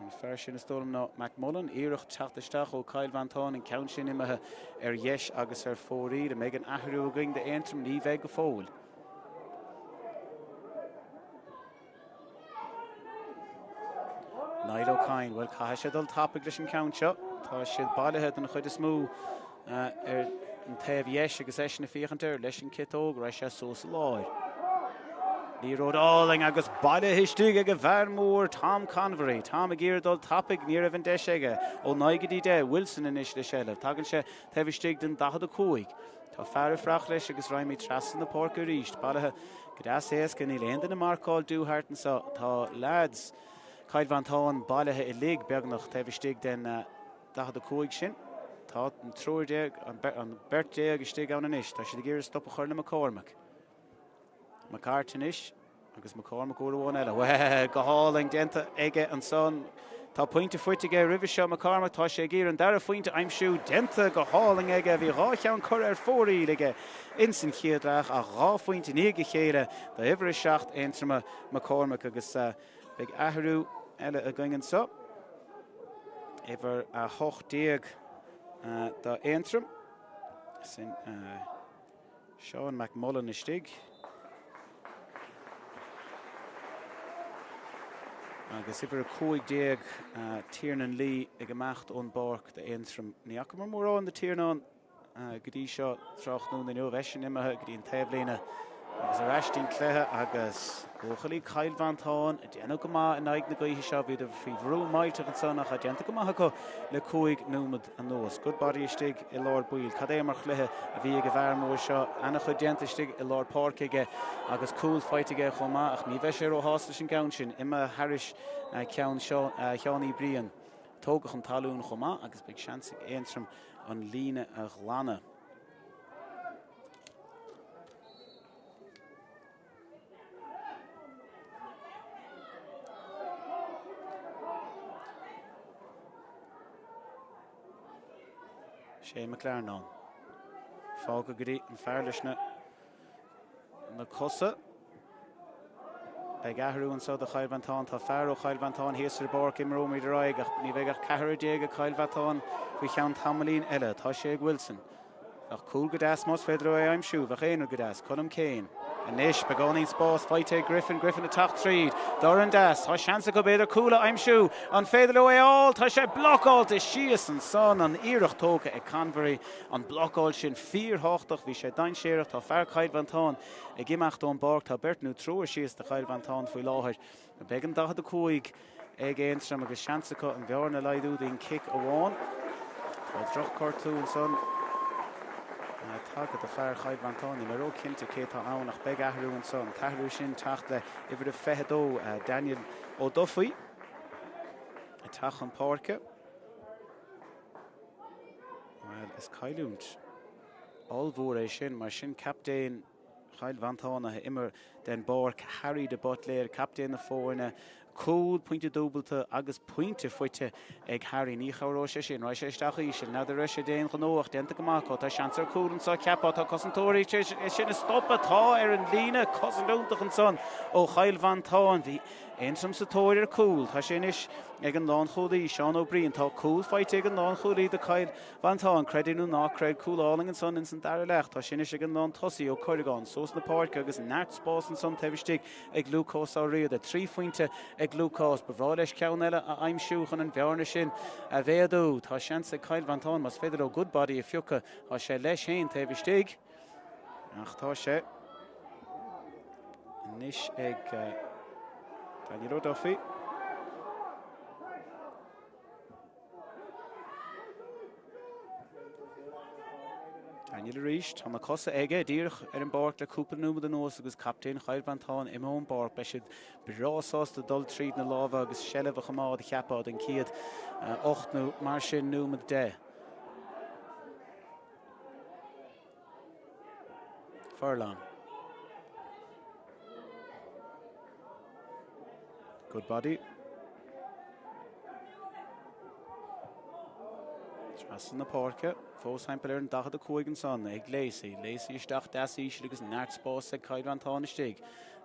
An fear sin is dóigh liom ná McMullen, iarracht teacht isteach ó Chill Mhantáin, an ceann sin imithe ar dheis agus ar fóraoil. An mbeidh an athrú againn d'Aontroim? Ní bheidh go fóill. Niall O'Kine, bhuel caithfidh sé dul tapaidh leis an ceann seo. Tá siad bailithe den chuid is mó ar an taobh dheis agus eisean ag féachaint air leis an ciotóg, raibh sé suas i lár. Liathróid álainn agus bailithe istigh ag an bhfear mór Tom Convery. Tom ag iarraidh dul tapaidh, ní raibh an deis aige. Ó 9 go dtí 10, Wilson anois le seilbh. Tagann sé taobh istigh den 45. Tá fear ag fuireach leis agus raghaimid trasna na páirce arís. Bailithe go deas éasca, níl aon duine ag marcáil Doohart anseo. Tá leaids Chill Mhantáin bailithe uilig beagnach taobh istigh den 45 sin. Tá an triúr déag, an beirt déag istigh ann anois. Tá siad ag iarraidh stop a chur le McCormack. McCart anois agus McCormack uair amháin eile. Bhuel, go hálainn déanta aige ansan. Tá pointe faighte aige roimhe seo, McCormack. Tá sé ag iarraidh an dara phointe a aimsiú. Déanta go hálainn aige. Bhí dhá cheann curtha ar fóraoil aige ins an chéad leath ach dhá phointe i ndiaidh a chéile do uimhir 7 Aontroma McCormack agus beidh athrú eile againn anseo. Uimhir 18 d'Aontroim. Sin Seán McMullen istigh. Agus uimhir 15 Tiernan Lee ag imeacht ón bpáirc d'Aontroim. Ní fhacamar mórán de Tiernan go dtí seo tráthnóna inniu. Eisean imithe go dtí an taobhlíne agus ar ais dtí'n cluiche agus buachaillí Chill Mhantáin ag déanamh go maith in aghaidh na gaoithe seo. Bhíodar faoi bhrú millteach ansan ach tá déanta go maith acu le 5 nóiméad anuas. Goodbody istigh i lár baill. Cad é mar chluiche a bhí ag an bhfear mór seo. Ana-chuid déanta istigh i lár páirce aige agus cúl faighte aige chomh maith ach ní bheidh sé róshásta leis an gceann sin. Imithe thairis ceann Sheáin Uí Bhriain. Tógtha chun talún chomh maith agus beidh seans ag Aontroim an líne a ghlanadh. Shane McLarnon. Fágtha go dtí an fear leis na na cosa. Beidh athrú anseo do Chill Mhantáin. Tá fear ó Chill Mhantáin thíos ar an bpáirc. Imreoimid ar aghaidh ach ní bheidh ach ceathrar déag ag Cill Mhantáin faoi cheann tamaillín eile. Tá sé ag Wilson. Bheadh cúl go deas más féidir leo é a aimsiú. Bheadh aon rud go deas. Colm Kane. Anois, beagáinín spás faighte ag Griffin. Griffin ag teacht tríd. Dorn deas. Tá seans acu b'fhéidir cúl a aimsiú. An féidir leo é a fháil? Tá sé blocáilte síos ansan. An iarracht tógtha ag Convery. An blocáil sin fíorthábhachtach. Bhí sé dainséarach. Tá fear Chill Mhantáin ag imeacht ón bpáirc. Tá beirt nó triúr síos do Chill Mhantáin faoi láthair. Beidh an 45 ag Aontroim agus seans acu an bhearna a laghdú d'aon chic amháin. Tá drochghortú ansan tagtha do fear Chill Mhantáin. Níl mé ró-chinnte cé atá ann ach beidh athrú anso. An t-athrú sin teacht le uimhir a 22, Daniel Ó Dufaigh, ag teacht chun páirce. Bhuel, is cailliúint ollmhór é sin mar sin captaen Chill Mhantáin a imithe den bpáirc, Harry de Buitléir, captaen na foirne, cúl, pointe dúbalta agus pointe faighte ag Harry. Ní chabhróidh sé sin. Raghaidh sé isteach íseal. N'fheadar raibh sé d'aon ghnó ach déanta go maith acu. Tá seans ar cúl anseo, cheapfá. Tá cosantóirí tar éis é sin a stopadh. Tá ar an líne. Cosaint iontach ansan ó Chill Mhantáin. Bhí Aontroim sa tóir ar cúl. Tá sé anois ag an lánchúlaí, Seán Ó Briain. Tá cúl faighte ag an lánchúlaí do Chill Mhantáin, creid é nó ná creid, cúl álainn ansan ins an dara leath. Tá sé anois ag an lántosaí, Ó Corragáin, suas na páirce agus neart spás ansan taobh istigh ag Lúcás Ó Riada. 3 phointe ag Lúcás. Ba bhreá leis ceann eile a aimsiú chun an bhearna sin a mhéadú. Tá seans ag Cill Mhantáin más féidir leo Goodbody a phiocadh. Tá sé leis féin taobh istigh ach tá sé anois ag Daniel O'Duffy. Daniel arís, tá na cosa aige díreach ar an bpáirc le cúpla nóiméad anuas agus captaen Chill Mhantáin imithe ón bpáirc. Beidh siad breá sásta dul tríd na lámha agus seilbh a choimeád, cheapfá, don chéad 8 nó mar sin nóiméad de. Furlong. Goodbody. Trasna na páirce, fós timpeall ar an 45 ansan ag Lacey. Lacey isteach deas íseal agus neart spáis ag Cill Mhantáin istigh.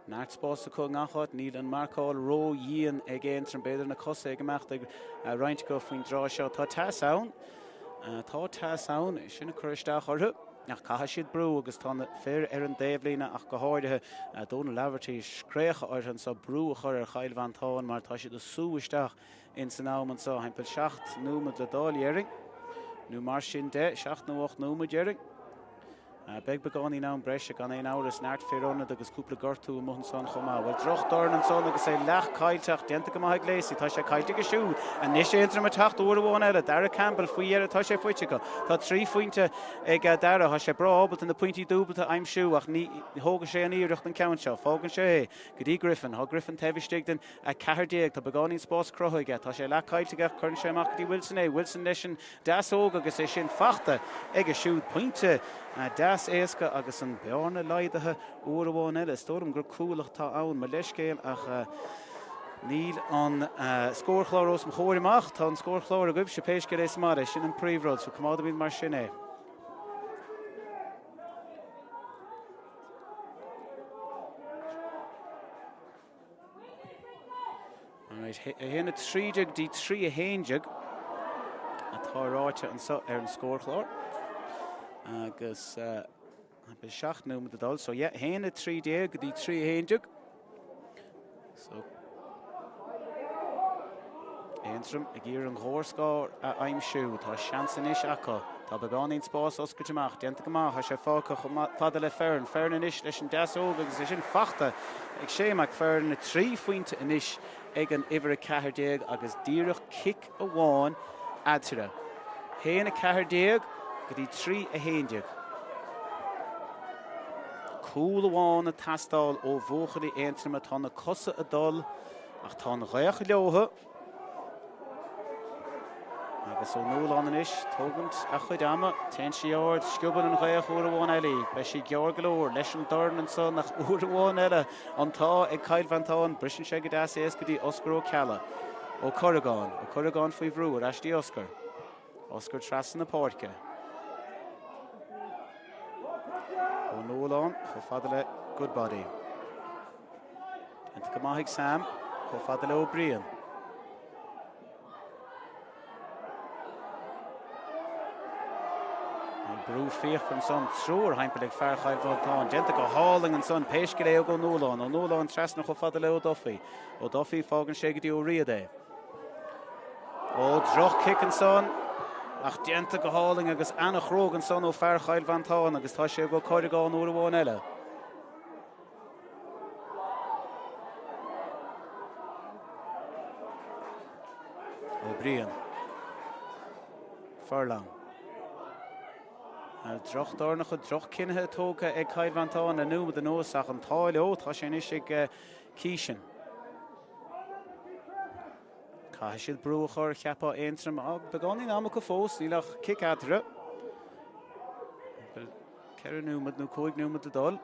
Neart spáis acu i ngach áit, níl an marcáil ró-dhian ag Aontroim. B'fhéidir na cosa ag imeacht ag roinnt acu faoin dtráth seo. Tá teas ann. Tá teas ann, sin ag cur isteach orthu. Ach caithfidh siad brú agus tá na fir ar an dtaobhlíne ach go háirithe Donal Laverty ag scréachadh orthu anseo brú a chur ar Chill Mhantáin mar tá siad ag sú isteach ins an am anseo. Timpeall 7 nóiméad le dul, déarfainn, nó mar sin de, 7 nó 8 nóiméad déarfainn. Beidh beagáinín am breise gan aon amhras, neart fir ionad agus cúpla gortú amuigh ansan chomh maith. Bhuel, drochdhorn ansan agus é leath caillte ach déanta go maith ag Lacey. Tá sé caillte aige siúd. Anois Aontroim ag teacht uair amháin eile. Darragh Campbell faoi dheireadh tá sé faighte acu. Tá 3 phointe ag Darragh. Tá sé breá ábalta na pointí dúbalta a aimsiú ach ní thógfaidh sé an iarracht an ceann seo. Fágann sé é go dtí Griffin. Tá Griffin taobh istigh den 14. Tá beagáinín spás cruthaithe aige. Tá sé leath caillte aige ach cuireann sé amach go dtí Wilson é. Wilson leis an deasóg agus é sin fachta aige siúd. Pointe deas éasca agus an bearna laghdaithe uair amháin eile. Is dóigh liom gur cúl atá ann, mo leithscéal, ach níl an scórchlár os mo chomhair amach. Tá an scórchlár agaibhse, pé scéal é sa mbaile. Sin an príomhrud, so coimeádaimid mar sin é. Alright, 1 13 dtí 3 11 atá ráite anseo ar an scórchlár. Agus uh, beidh 7 nóiméad ag dul, so yeah, 1 13 go dtí 3 11. So Aontroim ag iarraidh an chomhscór a aimsiú. Tá seans anois acu. Tá beagáinín spás oscailte amach. Déanta go maith. Tá sé fágtha chomh fada le Fearn. Fearn anois leis an deasóg agus é sin fachta ag Shane McFerran. 3 phointe anois ag an uimhir 14 agus díreach cic amháin eatarthu. 1 14 go dtí 3 11. Cúl amháin ag teastáil ó bhuachaillí Aontroma. Tá na cosa ag dul ach tá an ghaoth leothu. Agus Ó Nualláin anois, tógaint a chuid ama, téann sí ard, sciobann an ghaoth uair amháin eile í. Beidh sí gearr go leor leis an dorn ansan ach uair amháin eile an t-ádh ag Cill Mhantáin, briseann sé go deas éasca go dtí Oscar Ó Ceallaigh. Ó Corragáin, Ó Corragáin faoi bhrú, ar ais dtí Oscar. Oscar trasna na páirce. Ó Nualláin chomh fada le Goodbody. Déanta go maith ag Sam, chomh fada le Ó Briain. An brú fíochmhar ansan, triúr thimpeall ag fear Chill Mhantáin. Déanta go hálainn ansan, pé scéal é ag Ó Nualláin. Ó Nualláin trasna chomh fada le Ó Dufaigh. Ó Dufaigh, fágann sé go dtí Ó Riada é. Ó, droch-chic ansan, ach déanta go hálainn agus ana-chróga ansan ó fear Chill Mhantáin agus tá sé ag Ó Corragáin uair amháin eile. Ó Briain. Furlong. Drochdhornacha, drochchinnithe tógtha ag Cill Mhantáin le nóiméad anuas ach an t-ádh leo, tá sé anois ag Keeshan. Caithfidh siad brú a chur, cheapfá, Aontroim. Beagáinín ama acu fós, níl ach cic eatarthu. 4 nóiméad nó 5 nóiméad le dul.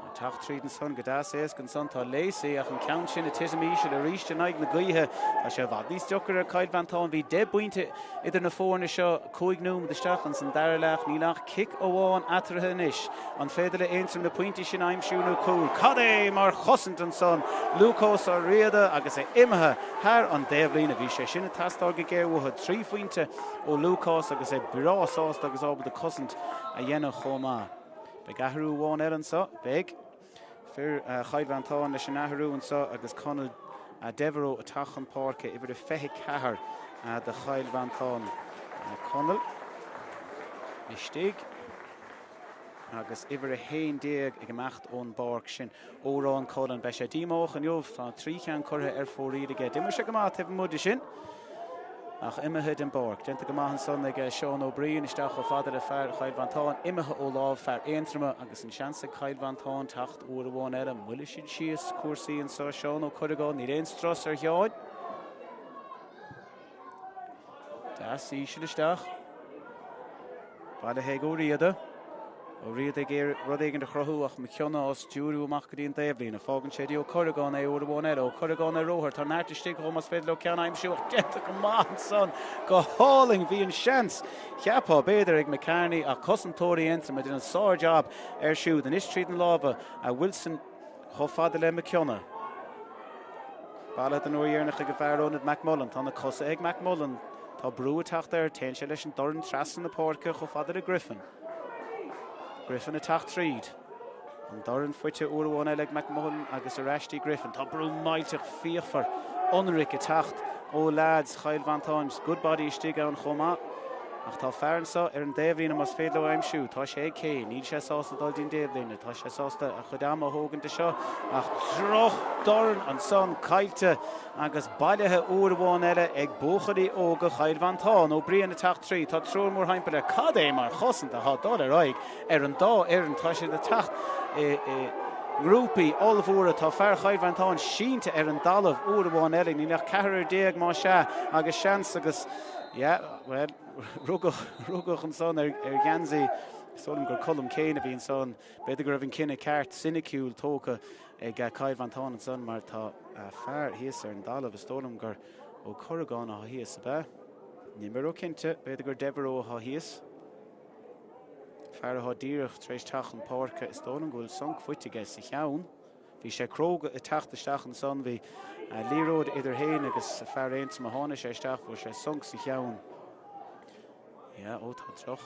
Ag teacht tríd ansan go deas éasca ansan tá Lacey ach an ceann sin ag titim íseal arís in aghaidh na gaoithe. Tá sé i bhfad níos deocair ar Chill Mhantáin. Bhí 10 bpointe idir na foirne seo 5 nóiméad isteach ins an dara leath. Níl ach cic amháin eatarthu anois. An féidir le Aontroim na pointí sin a aimsiú nó cúl? Cad é mar chosaint ansan! Lúcás Ó Riada agus é imithe thar an dtaobhlíne. Bhí sé sin ag teastáil go géar uathu. 3 phointe ó Lúcás agus é breá sásta agus ábalta cosaint a dhéanamh chomh maith. Beidh athrú amháin eile anseo. Beidh. Fir Chill Mhantáin leis an athrú anseo agus Conall Devereux ag teacht chun páirce, uimhir a 24 do Chill Mhantáin. Conall istigh. Agus uimhir 11 ag imeacht ón bpáirc sin, Odhrán Cullen. Beidh sé díomách inniu, tá 3 cheann curtha ar fóraoil aige. D'imir sé go maith taobh amuigh de sin, ach imithe den bpáirc. Déanta go maith ansan ag Seán Ó Briain, isteach chomh fada le fear Chill Mhantáin, imithe ó lámh fear Aontroma agus an seans ag Cill Mhantáin teacht uair amháin eile. Moillfidh siad síos cúrsaí anseo, Seán Ó Corragáin, níl aon strus ar Sheáin. Deas íseal isteach. Bailithe ag Ó Riada. Ó Riada ag iarraidh rud éigin a chruthú ach McKeown á stiúriú amach go dtí an taobhlíne. Fágann sé dtí Ó Corragáin é uair amháin eile. Ó Corragáin ar ruathar. Tá neart istigh dhó más féidir leo ceann a aimsiú ach déanta go maith ansan. Go hálainn. Bhí an seans, cheapfá, b'fhéidir ag McCarney ach cosantóirí Aontroim ag déanamh sár-jab air siúd. Anois tríd na lámha a Wilson. Chomh fada le McKeown. Bailithe den uair dheireanach ag an bhfear ionaid McMullen. Tá na cosa ag McMullen. Tá brú ag teacht air. Téann sé leis an dorn trasna na páirce chomh fada le Griffin. Griffin ag teacht tríd. An dorn faighte uair amháin eile ag McMullen agus ar ais dtí Griffin. Tá brú millteach fíochmhar ionraic ag teacht ó leaids Chill Mhantáin. Goodbody istigh ann chomh maith. Ach tá fear anseo ar an dtaobhlíne más féidir leo aimsiú. Tá sé ag Kane. Níl sé sásta dul dtí'n dtaobhlíne. Tá sé sásta a chuid ama a thógaint de seo. Ach droch-dhorn ansan caillte agus bailithe uair amháin eile ag buachaillí óga Chill Mhantáin. Ó Briain ag teacht tríd. Tá triúr mórthimpeall air. Cad é mar chosaint atá ag dul ar aghaidh ar an dá fhoireann. Tá siad ag teacht i ngrúpaí ollmhóra. Tá fear Chill Mhantáin sínte ar an dtalamh uair amháin eile. Níl ach ceathrar déag más ea agus seans agus Yeah, bhuel, rugadh, rugadh ansan ar, ar gheansaí, is dóigh liom gur Colm Kane a bhí ansan. B'fhéidir go raibh an cinneadh ceart soiniciúil tógtha ag Cill Mhantáin ansan mar tá fear thíos ar an dtalamh, is dóigh liom gur Ó Corragáin atá thíos, ab ea? Níl mé ró-chinnte, b'fhéidir gur Devereux atá thíos. Fear atá díreach tar éis teacht chun páirce, is dóigh liom go bhfuil sonc faighte aige sa cheann. Bhí sé cróga ag teacht isteach ansan. Bhí liathróid idir féin agus fear Aontroma. Tháinig sé isteach, fuair sé sonc sa cheann. Yeah, ó tá droch,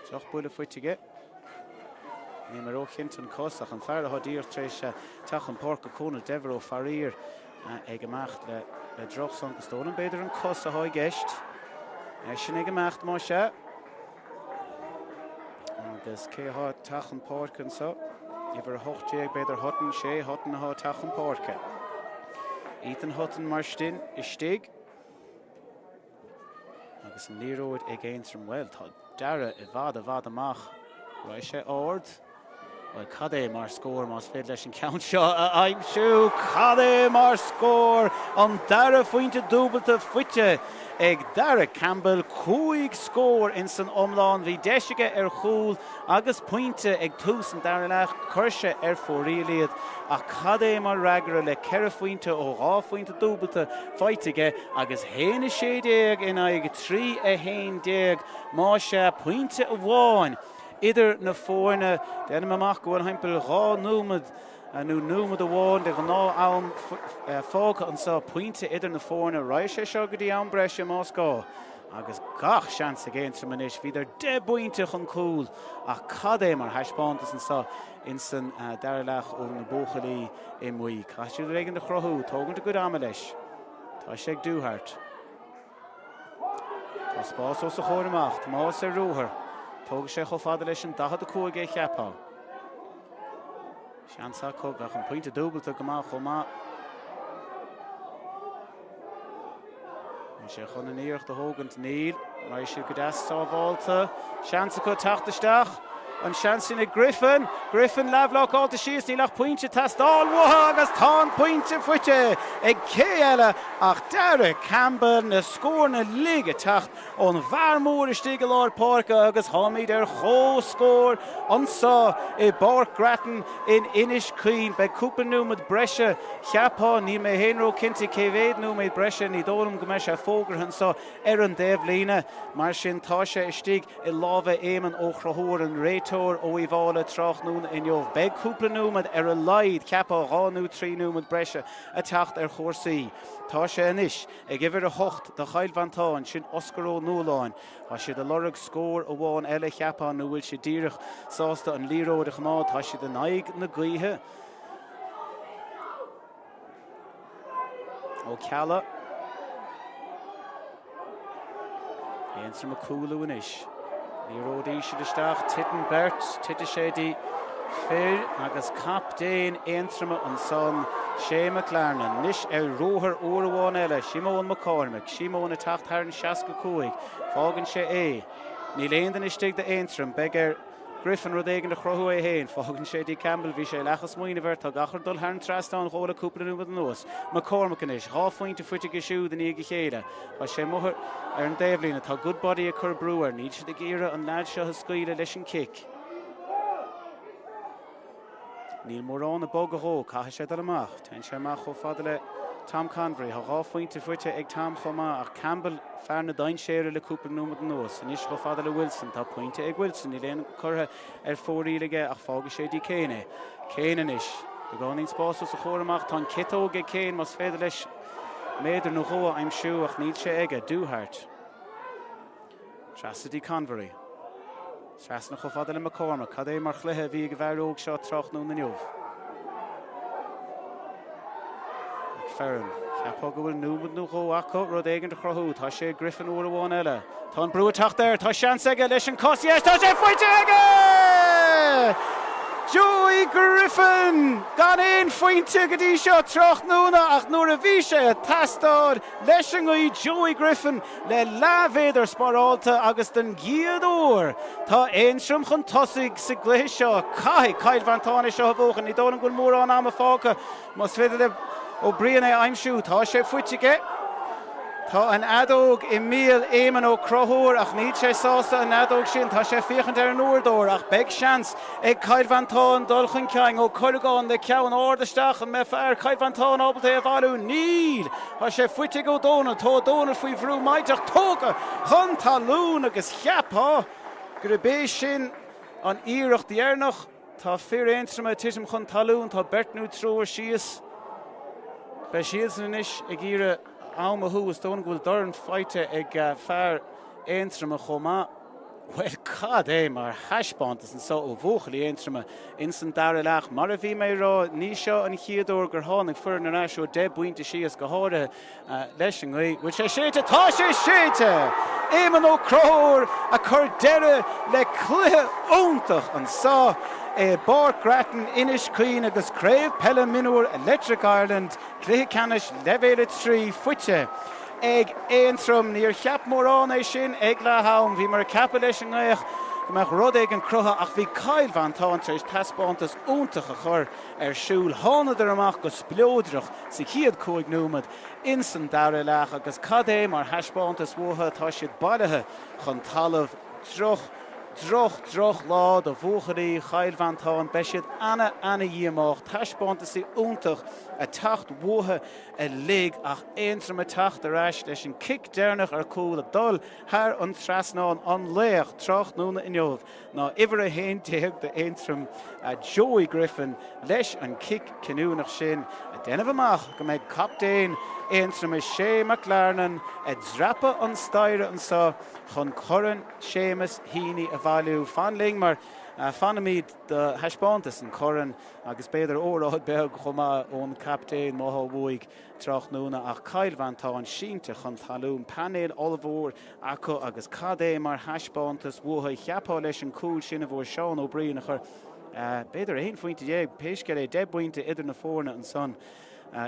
drochbhuille faighte aige. Níl mé róchinnte an cos ach an fear atá díreach tar éis teacht chun páirce Conal Devereux faraor ag imeacht le, le drochshonc. Is dóigh liom b'fhéidir an cos atá i gceist. Eisean ag imeacht más ea. Agus cé atá ag teacht chun páirce anseo? Uimhir 18, b'fhéidir Hutton, sé Hutton atá ag teacht chun páirce. Ethan Hutton mar sin istigh. Agus an liathróid ag Aontroim, bhuel, tá Dara i bhfad i bhfad amach. Raghaidh sé ard. Bhuel, cad é mar scór más féidir leis an ceann seo a aimsiú? Cad é mar scór! An dara phointe dúbailte faighte ag Darragh Campbell, 5 scór ins an iomlán. Bhí deis aige ar chúl agus pointe ag tús an dara leath, chuir sé ar fóraoil iad. Ach cad é mar fhreagra le 4 phointe ó 2 phointe dúbailte faighte aige agus 1-16 in aghaidh 3-11, más ea, pointe amháin idir na foirne. Déanaim amach go bhfuil thimpeall 2 nóiméad nó nóiméad amháin de ghnáth-am fágtha anseo, pointe idir na foirne. Raghaidh sé seo go dtí am breise más gá. Agus gach seans ag Aontroim anois. Bhíodar 10 bpointe chun cúil ach cad é mar thaispeántas anseo insan dara leath ó na buachaillí i mbuí. Caithfidh siad rud éigin a chruthú, tógaint a gcuid ama leis. Tá sé ag Doohart. Tá spás os a chomhair amach. Tomás ar ruathar. Tógfaidh sé chomh fada leis an 45 é cheapfá. Seans acu. Bheadh an pointe dúbailte go maith chomh maith. Níl sé chun an iarracht a thógaint. Níl. Raghaidh siad go deas sábhálta. Seans acu teacht isteach. An seans sin ag Griffin. Griffin leathbhlocáilte síos, níl ach pointe ag teastáil uathu agus tá an pointe faighte ag cé eile ach Darragh Campbell, na scóranna uilig ag teacht ón bhfear mór istigh i lár páirce agus táimid ar chomhscór anseo i bPáirc Grattan in Inis Caoin. Beidh cúpla nóiméad breise, cheapfá, níl mé féin róchinnte cé mhéad nóiméad breise, ní dóigh liom go mbeidh sé fógartha anseo ar an dtaobhlíne, mar sin tá sé istigh i lámha Éamonn Ó Conchúir, an réiteoir ó Uíbh Fhailí tráthnóna inniu. Beidh cúpla nóiméad ar a laghad, cheapfá 2 nó 3 nóiméad breise ag teacht ar chúrsaí. Tá sé anois ag uimhir 8 do Chill Mhantáin, sin Oscar Ó Nualláin. Tá siad ag lorg scór amháin eile, cheapfá, nó bhfuil siad díreach sásta an liathróid a choimeád? Tá siad in aghaidh na gaoithe. Ó Ceallaigh. Aontroim ag cúlú anois. Liathróid íseal isteach, titeann beirt, titfidh sé dtí fir agus captaen Aontroma ansan, Shay McLarnon. Anois ar ruathar uair amháin eile, Síomón Mac Cormaic. Síomón ag teacht thar an 65. Fágann sé é. Níl aon duine istigh d'Aontroim. Beidh ar. Griffin rud éigin a chruthú é féin. Fágann sé dtí Campbell. Bhí sé leath ag smaoineamh air. Tá gach rud dul thar an trasnán dhó le cúpla nóiméad anuas. McCormack anois. 2 phointe faighte aige siúd i ndiaidh a chéile. Tá sé amuigh ar an dtaobhlíne. Tá Goodbody ag cur brú air. Níl siad ag iarraidh an leaid seo a scaoileadh leis an cic. Níl mórán ag bogadh dhó. Caithfidh sé dul amach. Téann sé amach chomh fada le Tom Convery. Tá 2 phointe faighte ag Tom chomh maith ach Campbell fear na dainséire le cúpla nóiméad anuas. Anois chomh fada le Wilson. Tá pointe ag Wilson. Níl aon curtha ar fóraoil aige ach fágfaidh sé dtí Kane é. Kane anois. Beagáinín spás os a chomhair amach. Tá an ciotóg ag Kane más féidir leis méadar nó dhó a aimsiú ach níl sé aige. Doohart. Trasna dtí Convery. Trasna chomh fada le McCormack. Cad é mar chluiche a bhí ag an bhfear óg seo tráthnóna inniu? McFerran. Cheapfá go bhfuil nóiméad nó dhó acu rud éigin a chruthú. Tá sé ag Griffin uair amháin eile. Tá an brú ag teacht air. Tá seans aige leis an cos dheis. Tá sé faighte aige! Joey Griffin! Gan aon phointe go dtí seo tráthnóna ach nuair a bhí sé ag teastáil leis an ngaoth, Joey Griffin Le leathmhéadar spárálta agus den gcéad uair tá Aontroim chun tosaigh sa gcluiche seo. Caithfidh Cill Mhantáin é seo a bhuachan. Ní dóigh liom go bhfuil mórán ama fágtha. Más féidir le Ó Briain é a aimsiú, tá sé faighte aige. Tá an fheadóg i mbéal Éamonn Ó Conchúir ach níl sé sásta an fheadóg sin. Tá sé ag féachaint ar an uaireadóir ach beidh seans ag Cill Mhantáin dul chun cinn. Ó Corragáin le ceann ard isteach. An mbeidh fear Chill Mhantáin ábalta é a bhailiú? Níl! Tá sé faighte ag Ó Dónaill. Tá Ó Dónaill faoi bhrú maidhmeach tógtha chun talún agus cheapfá gurb é sin an iarracht dheireanach. Tá fir Aontroma ag titim chun talún. Tá beirt nó triúr síos. Beidh siadsan anois ag iarraidh am a shú. Is dóigh liom go bhfuil dorn faighte ag fear Aontroma chomh maith. Bhuel, cad é mar thaispeántas anso ó bhuachaillí Aontroma ins an dara leath. Mar a bhí mé ag rá, ní seo an chéad uair gur tháinig foireann ar ais ó 10 bpointe síos, go háirithe leis an ngaoth. Bhfuil sé séidte? Tá sé séidte! Éamonn Ó Conchúir ag cur deireadh le cluiche iontach anso i bPáirc Grattan, Inis Caoin agus Craobh Peile Mionúr Electric Ireland, cluiche ceannais Leibhéal 3 faighte. ag Aontroim. Níor cheap mórán é sin ag leath-am. Bhíomar ag ceapadh leis an ngaoth go mbeadh rud éigin cruthaithe ach bhí Cill Mhantáin tar éis taispeántas iontach a chur ar siúl. Thánadar amach go spleodrach sa chéad 5 nóiméad ins an dara leath agus cad é mar thaispeántas uathu, tá siad bailithe chun talaimh. Droch, droch, droch lá do bhuachaillí Chill Mhantáin. Beidh siad ana, ana dhíomách. Taispeántas iontach ag teacht uathu uilig ach Aontroim ag teacht ar ais leis an cic deireanach ar cúl ag dul thar an trasnán. An laoch tráthnóna inniu ná uimhir 11 d'Aontroim, Joey Griffin, leis an cic cinniúnach sin ag déanamh amach go mbeidh captaen Aontroma Shay McLarnon ag dreapadh an staighre anseo chun Corn Seamus Heaney a bhailiú. Fan linn mar fanfaimid do thaispeántas an choirn agus b'fhéidir óráid beag chomh maith ón captaen má tá uaidh tráthnóna ach Cill Mhantáin sínte chun talún, painéal ollmhór acu agus cad é mar thaispeántas uathu. Cheapfá leis an cúl sin a bhfuair Seán Ó Briain a chuir b'fhéidir 11 phointe, pé scéal é, 10 bpointe idir na foirne ansan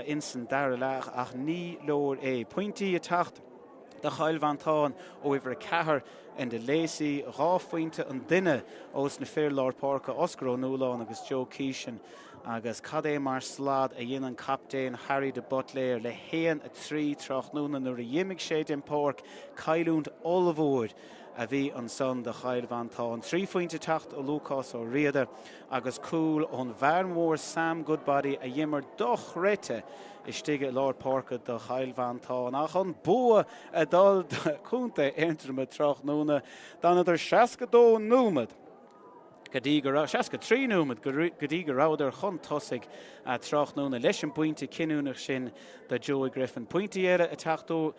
insan dara leath ach ní leor é. Pointí ag teacht do Chill Mhantáin ó uimhir 4, Enda Lacey, 2 phointe an duine ós na fir lár páirce, Oscar Ó Nualláin agus Joe Keeshan agus cad é mar slad a dhein an captaen Harry de Buitléir le 1, 3 tráthnóna nuair a dh'imigh sé den pháirc, cailliúint ollmhór a bhí ansan do Chill Mhantáin. 3 phointe ag teacht ó Lúcás Ó Riada agus cúl ón bhfear mór Sam Goodbody a dh'imir dochreidte istigh i lár páirce do Chill Mhantáin. Ach an bua ag dul do Chontae Aontroma tráthnóna, d'fhanadar 62 nóiméad go dtí go raibh, 63 nóiméad go dtí go rabhadar chun tosaigh tráthnóna leis an bpointe cinniúnach sin do Joey Griffin. Pointí eile ag teacht ó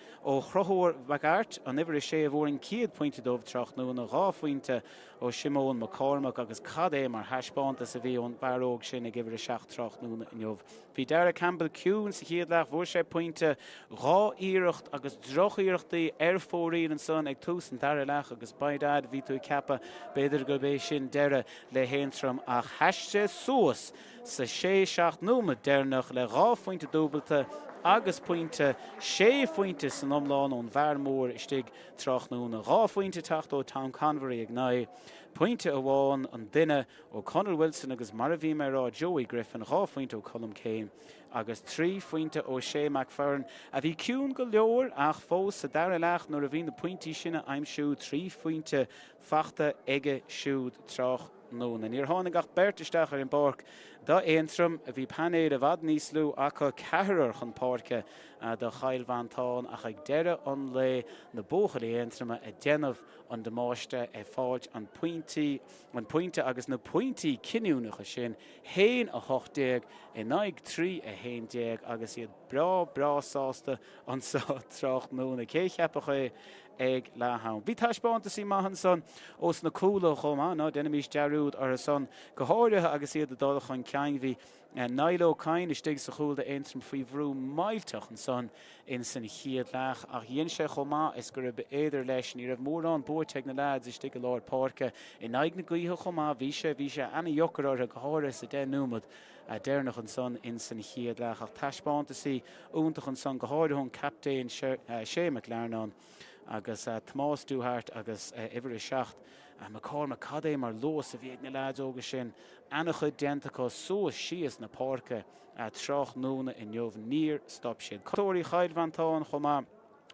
Chonchúr Mac Airt, an uimhir 6 a bhfuair an chéad phointe dóibh tráthnóna, 2 phointe ó Shimón McCormack agus cad é mar thaispeántas a bhí ón bhfear óg sin ag uimhir 7 tráthnóna inniu. Bhí Darragh Campbell ciúin sa chéad leath, bhfuair sé pointe, 2 iarracht agus drochiarrachtaí ar fóraoil ansan ag tús an dara leath agus by dad bhí tú ag ceapadh b'fhéidir gurb é sin deireadh le hAontroim ach sheas sé suas sa sé, seacht nóiméad deireanach le 2 phointe dúbailte agus pointe, sé phointe san iomlán ón bhfear mór istigh tráthnóna. 2 phointe ag teacht ó Tom Convery ag naoi, pointe amháin an duine ó Conall Wilson agus mar a bhí mé a rá Joey Griffin, 2 phointe ó Colm Kane agus 3 phointe ó Shay McFerran a bhí ciúin go leor ach fós sa dara leath nuair a bhí na pointí sin a aimsiú, 3 phointe fachta aige siúd tráthnóna. Níor tháinig ach beirt isteach ar an bpáirc d'Aontroim, bhí painéal i bhfad níos lú acu, ceathrar chun páirce do Chill Mhantáin ach ag deireadh an lae na buachaillí Aontroma ag déanamh an damáiste ag fáilt an pointí An pointe agus na pointí cinniúnacha sin, 1, 18 in aghaidh 3, 11, agus iad breá breá sásta anseo tráthnóna. Cé a cheapfadh é ag leath am? Bhí taispeántasaí maith ansan ós na cúlaithe chomh maith, ná déanaimis dearúd orthu san, go háirithe agus iad ag dul chun cinn. Bhí Niall Ó Cadhain istigh sa chúl d'Aontroim faoi bhrú millteach ansan ins an chéad leath ach dhein sé chomh maith is gurb fhéidir leis. Ní raibh mórán buaite ag na leaids istigh i lár páirce. In aghaidh na gaoithe chomh maith bhí sé, bhí sé ana-dheocair orthu, go háirithe sa 10 nóiméad deireanach ansan ins an chéad leath. Ach taispeántasaí iontach ansan, go háirithe ón captaen Shay McLarnon agus Tomás Duhart agus uimhir 7 McCormack. Cad é mar luas a bhí ag na leaids óga sin. Ana-chuid déanta acu suas síos na páirce tráthnóna inniu. Níor stop siad. Cosantóirí Chill Mhantáin chomh maith.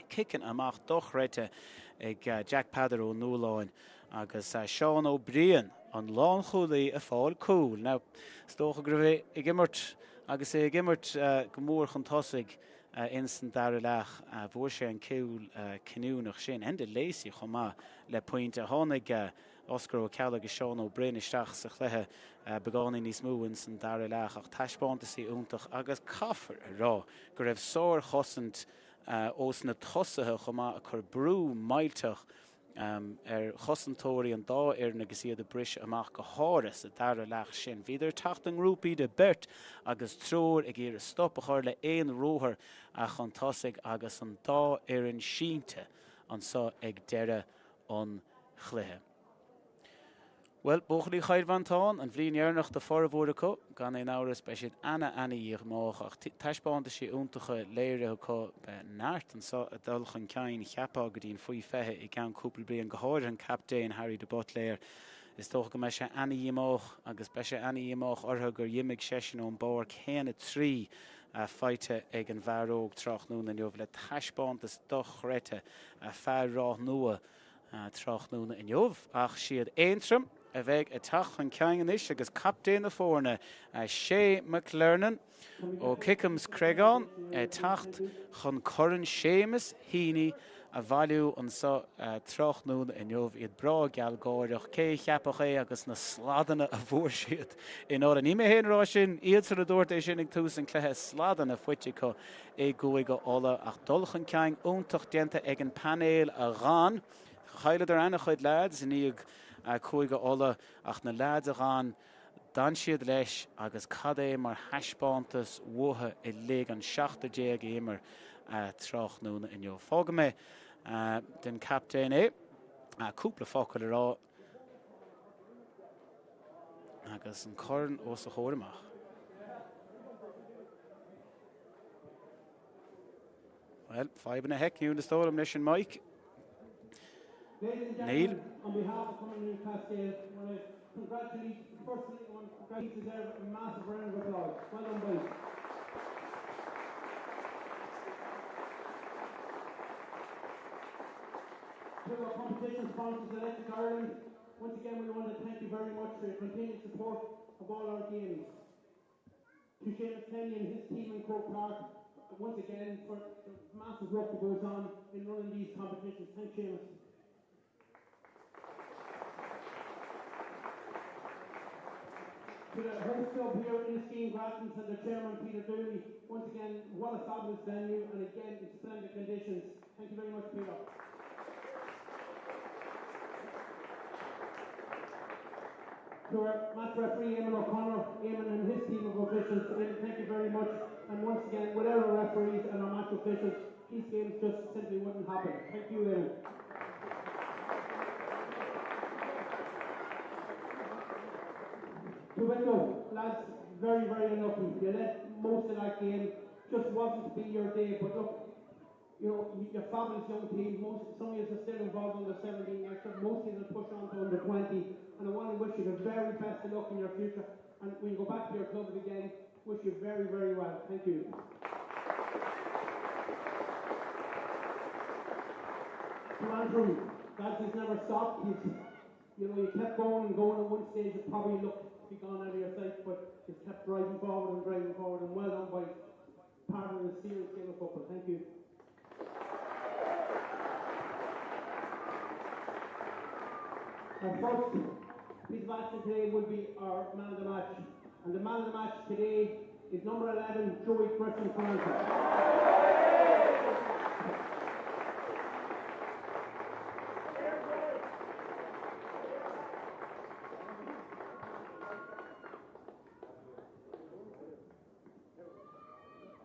Ciceanna amach dochreidte ag Jack Peadar Ó Nualláin agus Seán Ó Briain, an lánchúlaí ag fáil cúil. Now, is dócha go raibh é ag imirt agus é ag imirt go mór chun tosaigh ins an dara leath. Bhfuair sé an cúl cinniúnach sin. Enda Lacey chomh maith le pointe. Tháinig Oscar Ó Ceallaigh agus Seán Ó Broin isteach sa chluiche beagáinín níos mó ins an dara leath ach taispeántasaí iontach agus caithfear a rá go raibh sár-chosaint ós na tosaithe chomh maith ag cur brú millteach ar chosantóirí an dá fhoireann agus iad ag briseadh amach go háirithe sa dara leath sin. Bhíodar ag teacht i ngrúpaí de beirt agus triúr ag iarraidh stop a chur le haon ruathar chun tosaigh agus an dá fhoireann sínte anseo ag deireadh an chluiche. Bhuel, buachaillí Chill Mhantáin, an bhliain dheireanach do formhór acu, gan aon amhras, beidh siad ana-ana-dhíomách ach taispeántaisí iontacha léirithe acu. Beidh neart anso ag dul chun cinn, cheapfá, go dtí an faoi 20 i gceann cúpla bliain, go háirithe an captaen Harry de Buitléar. Is dócha go mbeidh sé ana-dhíomách agus beidh sé ana-dhíomách orthu gur dh'imigh seisean ón bpáirc. 1-3 faighte ag an bhfear óg tráthnóna inniu le taispeántas dochreidte, fear Ráth Nua. tráthnóna inniu, ach siad Aontroim a bheidh ag teacht chun cinn anois agus captaen na foirne, Shay McLernon ó Kickhams Cregán, ag teacht chun Corn Seamus Heaney a bhailiú anseo tráthnóna inniu. Iad breá gealgháireach. Cé a cheapfadh é agus na sladanna a fuair siad in Ulaidh. Ní mé féin a rá sin, iadsan a dúirt é sin ag tús an chluiche, sladanna faighte acu i gCúige Uladh, ach dul chun cinn iontach déanta ag an bpainéal a dh'fhan. Chailleadar ana-chuid leaids i ndiaidh Cúige Uladh, ach na leaids a dh'fhan, d'fhan siad leis agus cad é mar thaispeántas uathu uilig, an seachtar déag a imir tráthnóna inniu. Fágfaidh mé den captaen é cúpla focal a rá. Agus an corn os a chomhair amach. Bhuel, fadhbanna theicniúla is dóigh liom leis an mic. Níl. On behalf of Cumann Lúthchleas Gael, I want to congratulate personally, I want to congratulate deserve a massive round of applause. Well done, boys. To our competition sponsors, Electric Ireland, once again we want to thank you very much for your continued support of all our games. To Seamus Kenny and his team in Croke Park, once again for the massive work that goes on in running these competitions. Thanks, Seamus. To the host club here in Inniskeen Grattan's and the chairman Peter Dooley, once again, what a fabulous venue and again in splendid conditions. Thank you very much, Peter. To our match referee, Eamon O'Connor, Eamon and his team of officials, Eamon, thank you very much. And once again, without our referees and our match officials, these games just simply wouldn't happen. Thank you, Eamon. To Wicklow, lads, very, very unlucky. You led most of that game. Just wasn't to be your day, but look, you know, you're fabulous young team. Most, some of you are still involved under 17 next year. Most of you will push on to under 20. And I want to wish you the very best of luck in your future. And when you go back to your clubs again, wish you very, very well. Thank you. To Antrim, lads, he's never stopped. He's, you know, you kept going and going at one stage. It probably looked to be gone out of your sight, but he's kept driving forward and driving forward. And well done by part of the serious game of football. Thank you. Our first piece of action today will be our man of the match. And the man of the match today is number 11, Joey Griffin Francis.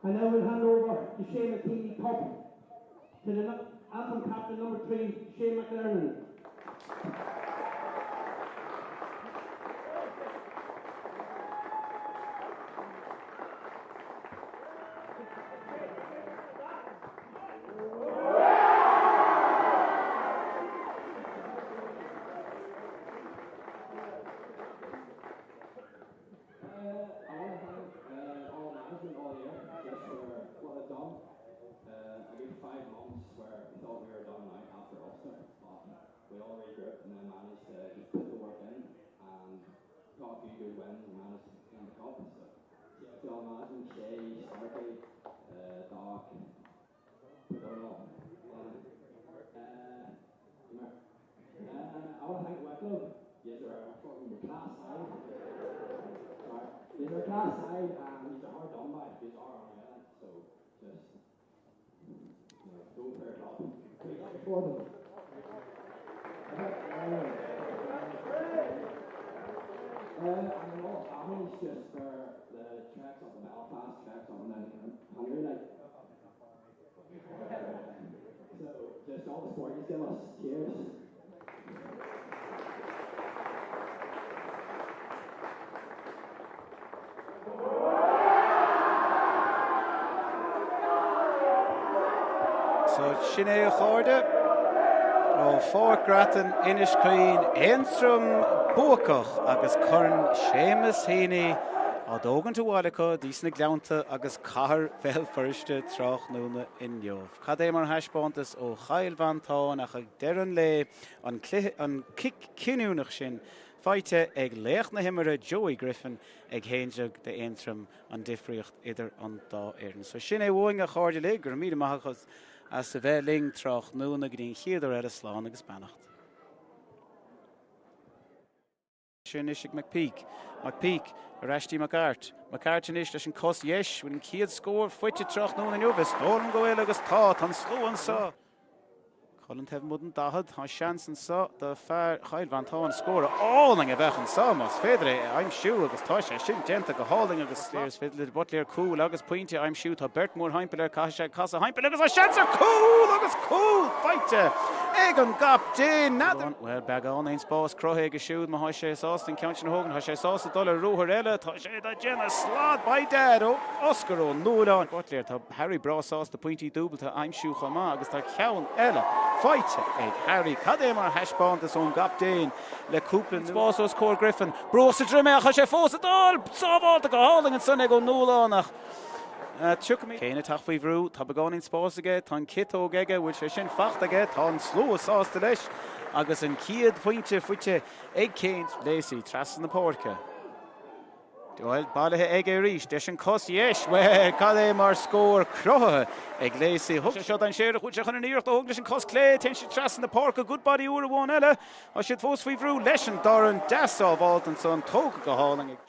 And now we'll hand over to Shane McKeaney Cup to the Antrim captain number 3, Shane McLernon. Uh, I want to thank uh, all management all year just for what they've done. Uh, a good five months where we thought we were done now after Ulster, but we all regrouped and then managed to just put the work in and got a few good wins and managed to win the cup. So, yeah, to all management, Shay, Starkey, uh, Doc, Put Uh, uh, I want to thank Wicklow. Yes, are fucking class side. Sorry. These are class side and these are hard done by. These are on so just you know, go for it up. For them. Uh, and a lot of families just for the treks up to Belfast, treks up and down the country, like so just all the support you give us. Cheers. So sin é a chairde, ó Pháirc Grattan, Inis Caoin, Aontroim buacach agus Corn Seamus Heaney á dtógaint abhaile acu dtí sna Gleannta agus cathair Bhéal Feirste tráthnóna inniu. Cad é mar thaispeántas ó Chill Mhantáin ach ag deireadh an lae an cluiche, an cic cinniúnach sin faighte ag laoch na himeartha Joey Griffin ag 11 d'Aontroim. an difríocht idir an dá fhoireann. So sin é uainn a chairde uilig, go raibh míle maith agat as a bheith linn tráthnóna go dtí an chéad uair eile, slán agus beannacht. Sin anois ag McPeak. McPeak ar ais dtí McArt. McArt anois leis an cos dheis. Bhfuil an chéad scór faighte tráthnóna inniu? Is dóigh liom go bhfuil agus tá. Tá an slua anseo. Cullen taobh amuigh den 40, tá seans anseo do fear Chill Mhantáin scór álainn a bheadh anseo más féidir é a aimsiú agus tá sé sin déanta go hálainn agus is féidir le de Buitléir cúl agus pointe a aimsiú. Tá beirt mórthimpeall air, caithfidh sé casadh thimpeall agus tá seans ar cúl agus cúl faighte ag an gcaptaen. N'fheadar. Bhuel, beagán aon spás cruthaithe aige siúd má tá sé sásta an ceann sin a thógaint, tá sé sásta dul ar ruathar eile, tá sé ag déanamh slad by dad ó Oscar Ó Nualláin. Buitléir, tá Harry breá sásta pointí dúbailte a aimsiú chomh maith agus tá ceann eile faighte ag Harry. Cad é mar thaispeántas ón gcaptaen le cúpla spás os comhair Griffin. Brúdh sa droim é ach tá sé fós ag dul! Sábhálta go hálainn ansan ag Ó Nualláin ach tiocfaimid. Kane ag teacht faoi bhrú, tá beagáinín spáis aige, tá an ciotóg aige, bhfuil sé sin fachta aige, tá an slua sásta leis agus an chéad phointe faighte ag Kane. Lacey trasna na páirce. Bhuel, bailithe aige arís. Leis an cos dheis. Bhuel, cad é mar scór cruthaithe ag Lacey. Thug sé seo dainséarach. Bhfuil sé chun an iarracht a thógaint leis an cos clé? Téann sé trasna na páirce. Goodbody uair amháin eile. Tá siad fós faoi bhrú leis an dorn. Dea-sábháilt ansan. Tógtha go hálainn ag.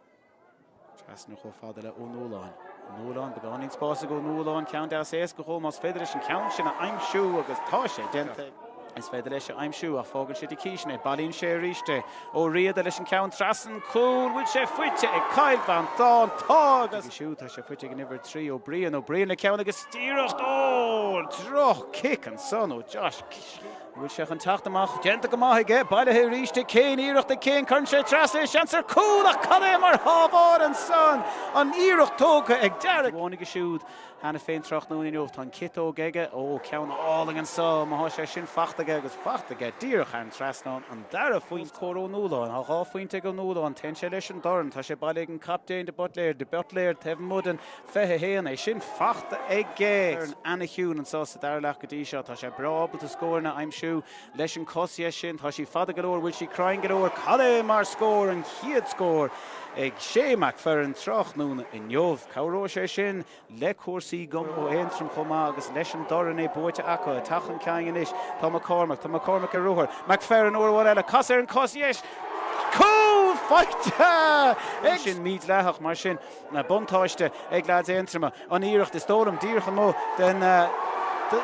Trasna chomh fada le Ó Nualláin. Ó Nualláin, beagáinín spáis ag Ó Nualláin. Ceann deas éasca dhó más féidir leis an ceann sin a aimsiú agus tá sé déanta. Is féidir leis a aimsiú ach fágann sé do Keating é. Bailíonn sé arís é. Ó Riada leis an ceann trasna an cúl. Bhfuil sé faighte ag Cill Mhantáin? Tá agus. Siúd tá sé faighte ag an uimhir 3 Ó Briain. Ó Briain le ceann agus iarracht. Ó! Droch cic ansan ó Josh. Bhfuil sé chun teacht amach? Déanta go maith aige. Bailithe arís ag Kane. Iarracht ag Kane. Cuireann sé trasna é. Seans ar cúl ach cad é mar shábháil ansan. An iarracht tógtha ag Derek. Amháin aige siúd. Cheana féin tráthnóna inniu tá an ciotóg aige, ó, ceann álainn anso, má thá sé sin fachta aige agus fachta aige díreach thar an trasnán, an dara phointe. Os comhair Ó Nualláin, tá 2 phointe ag Ó Nualláin, téann sé leis an dorn, tá sé bailithe ag an captaen de Buitléir, de Buitléir taobh amuigh den 21, é sin fachta aige. Ana-chiúin anso sa dara leath go dtí seo, tá sé breá ábalta scóranna a aimsiú leis an cos dheis sin, tá sí fada go leor, bhfuil sí cruinn go leor, cad é mar scór, an chéad scór ag Shay McFerran tráthnóna inniu. Cabhróidh sé sin le cúrsaí gum ó Aontroim chomh maith agus leis an dorn é buaite acu. Ag teacht chun cinn anois tá McCormack, tá McCormack ar ruathar, McFerran uair amháin eile, casadh ar an cos dheis, cúl faighte ag sin mídhleathach mar sin. Buntáiste ag leaids Aontroma. An iarracht is dóigh liom díreach amuigh den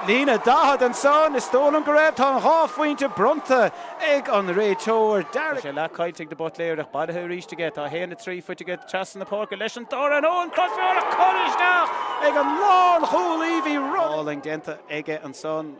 líne 40 ansan. Is dóigh liom go raibh. Tá an 2 phointe bronnta ag an réiteoir. Tá sé leath caillte ag de Buitléir ach bailithe arís aige. Tá 1, 3 faighte aige trasna na páirce leis an dorn. Ó, an crosfhear ach curtha isteach ag an lánchúlaí. Bhí rud álainn déanta aige ansan.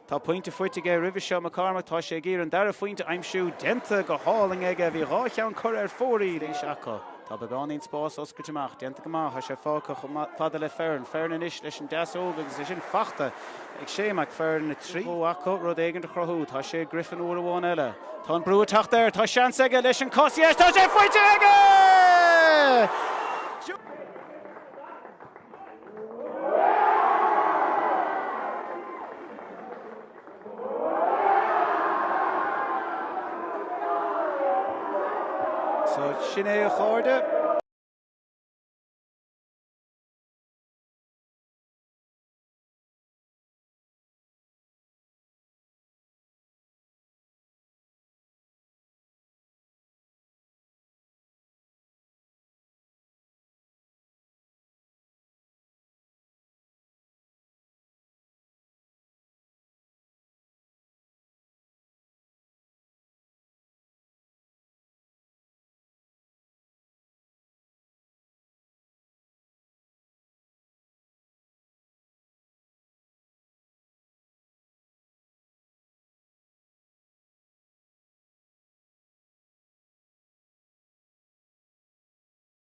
Tá pointe faighte aige roimhe seo, McCormack. Tá sé ag iarraidh an dara phointe a aimsiú. Déanta go hálainn aige. Bhí 2 cheann curtha ar fóraoil anois acu. Tá beagáinín spáis oscailte amach. Déanta go maith. Tá sé fágtha chomh fada le Ferron. Ferron anois leis an deasóg agus é sin fachta ag Shay McFerran. 3 acu rud éigin a chruthú. Tá sé ag Griffin uair amháin eile. Tá an brú ag teacht air. Tá seans aige leis an cos dheis. Tá sé faighte aige! So sin é a chairde.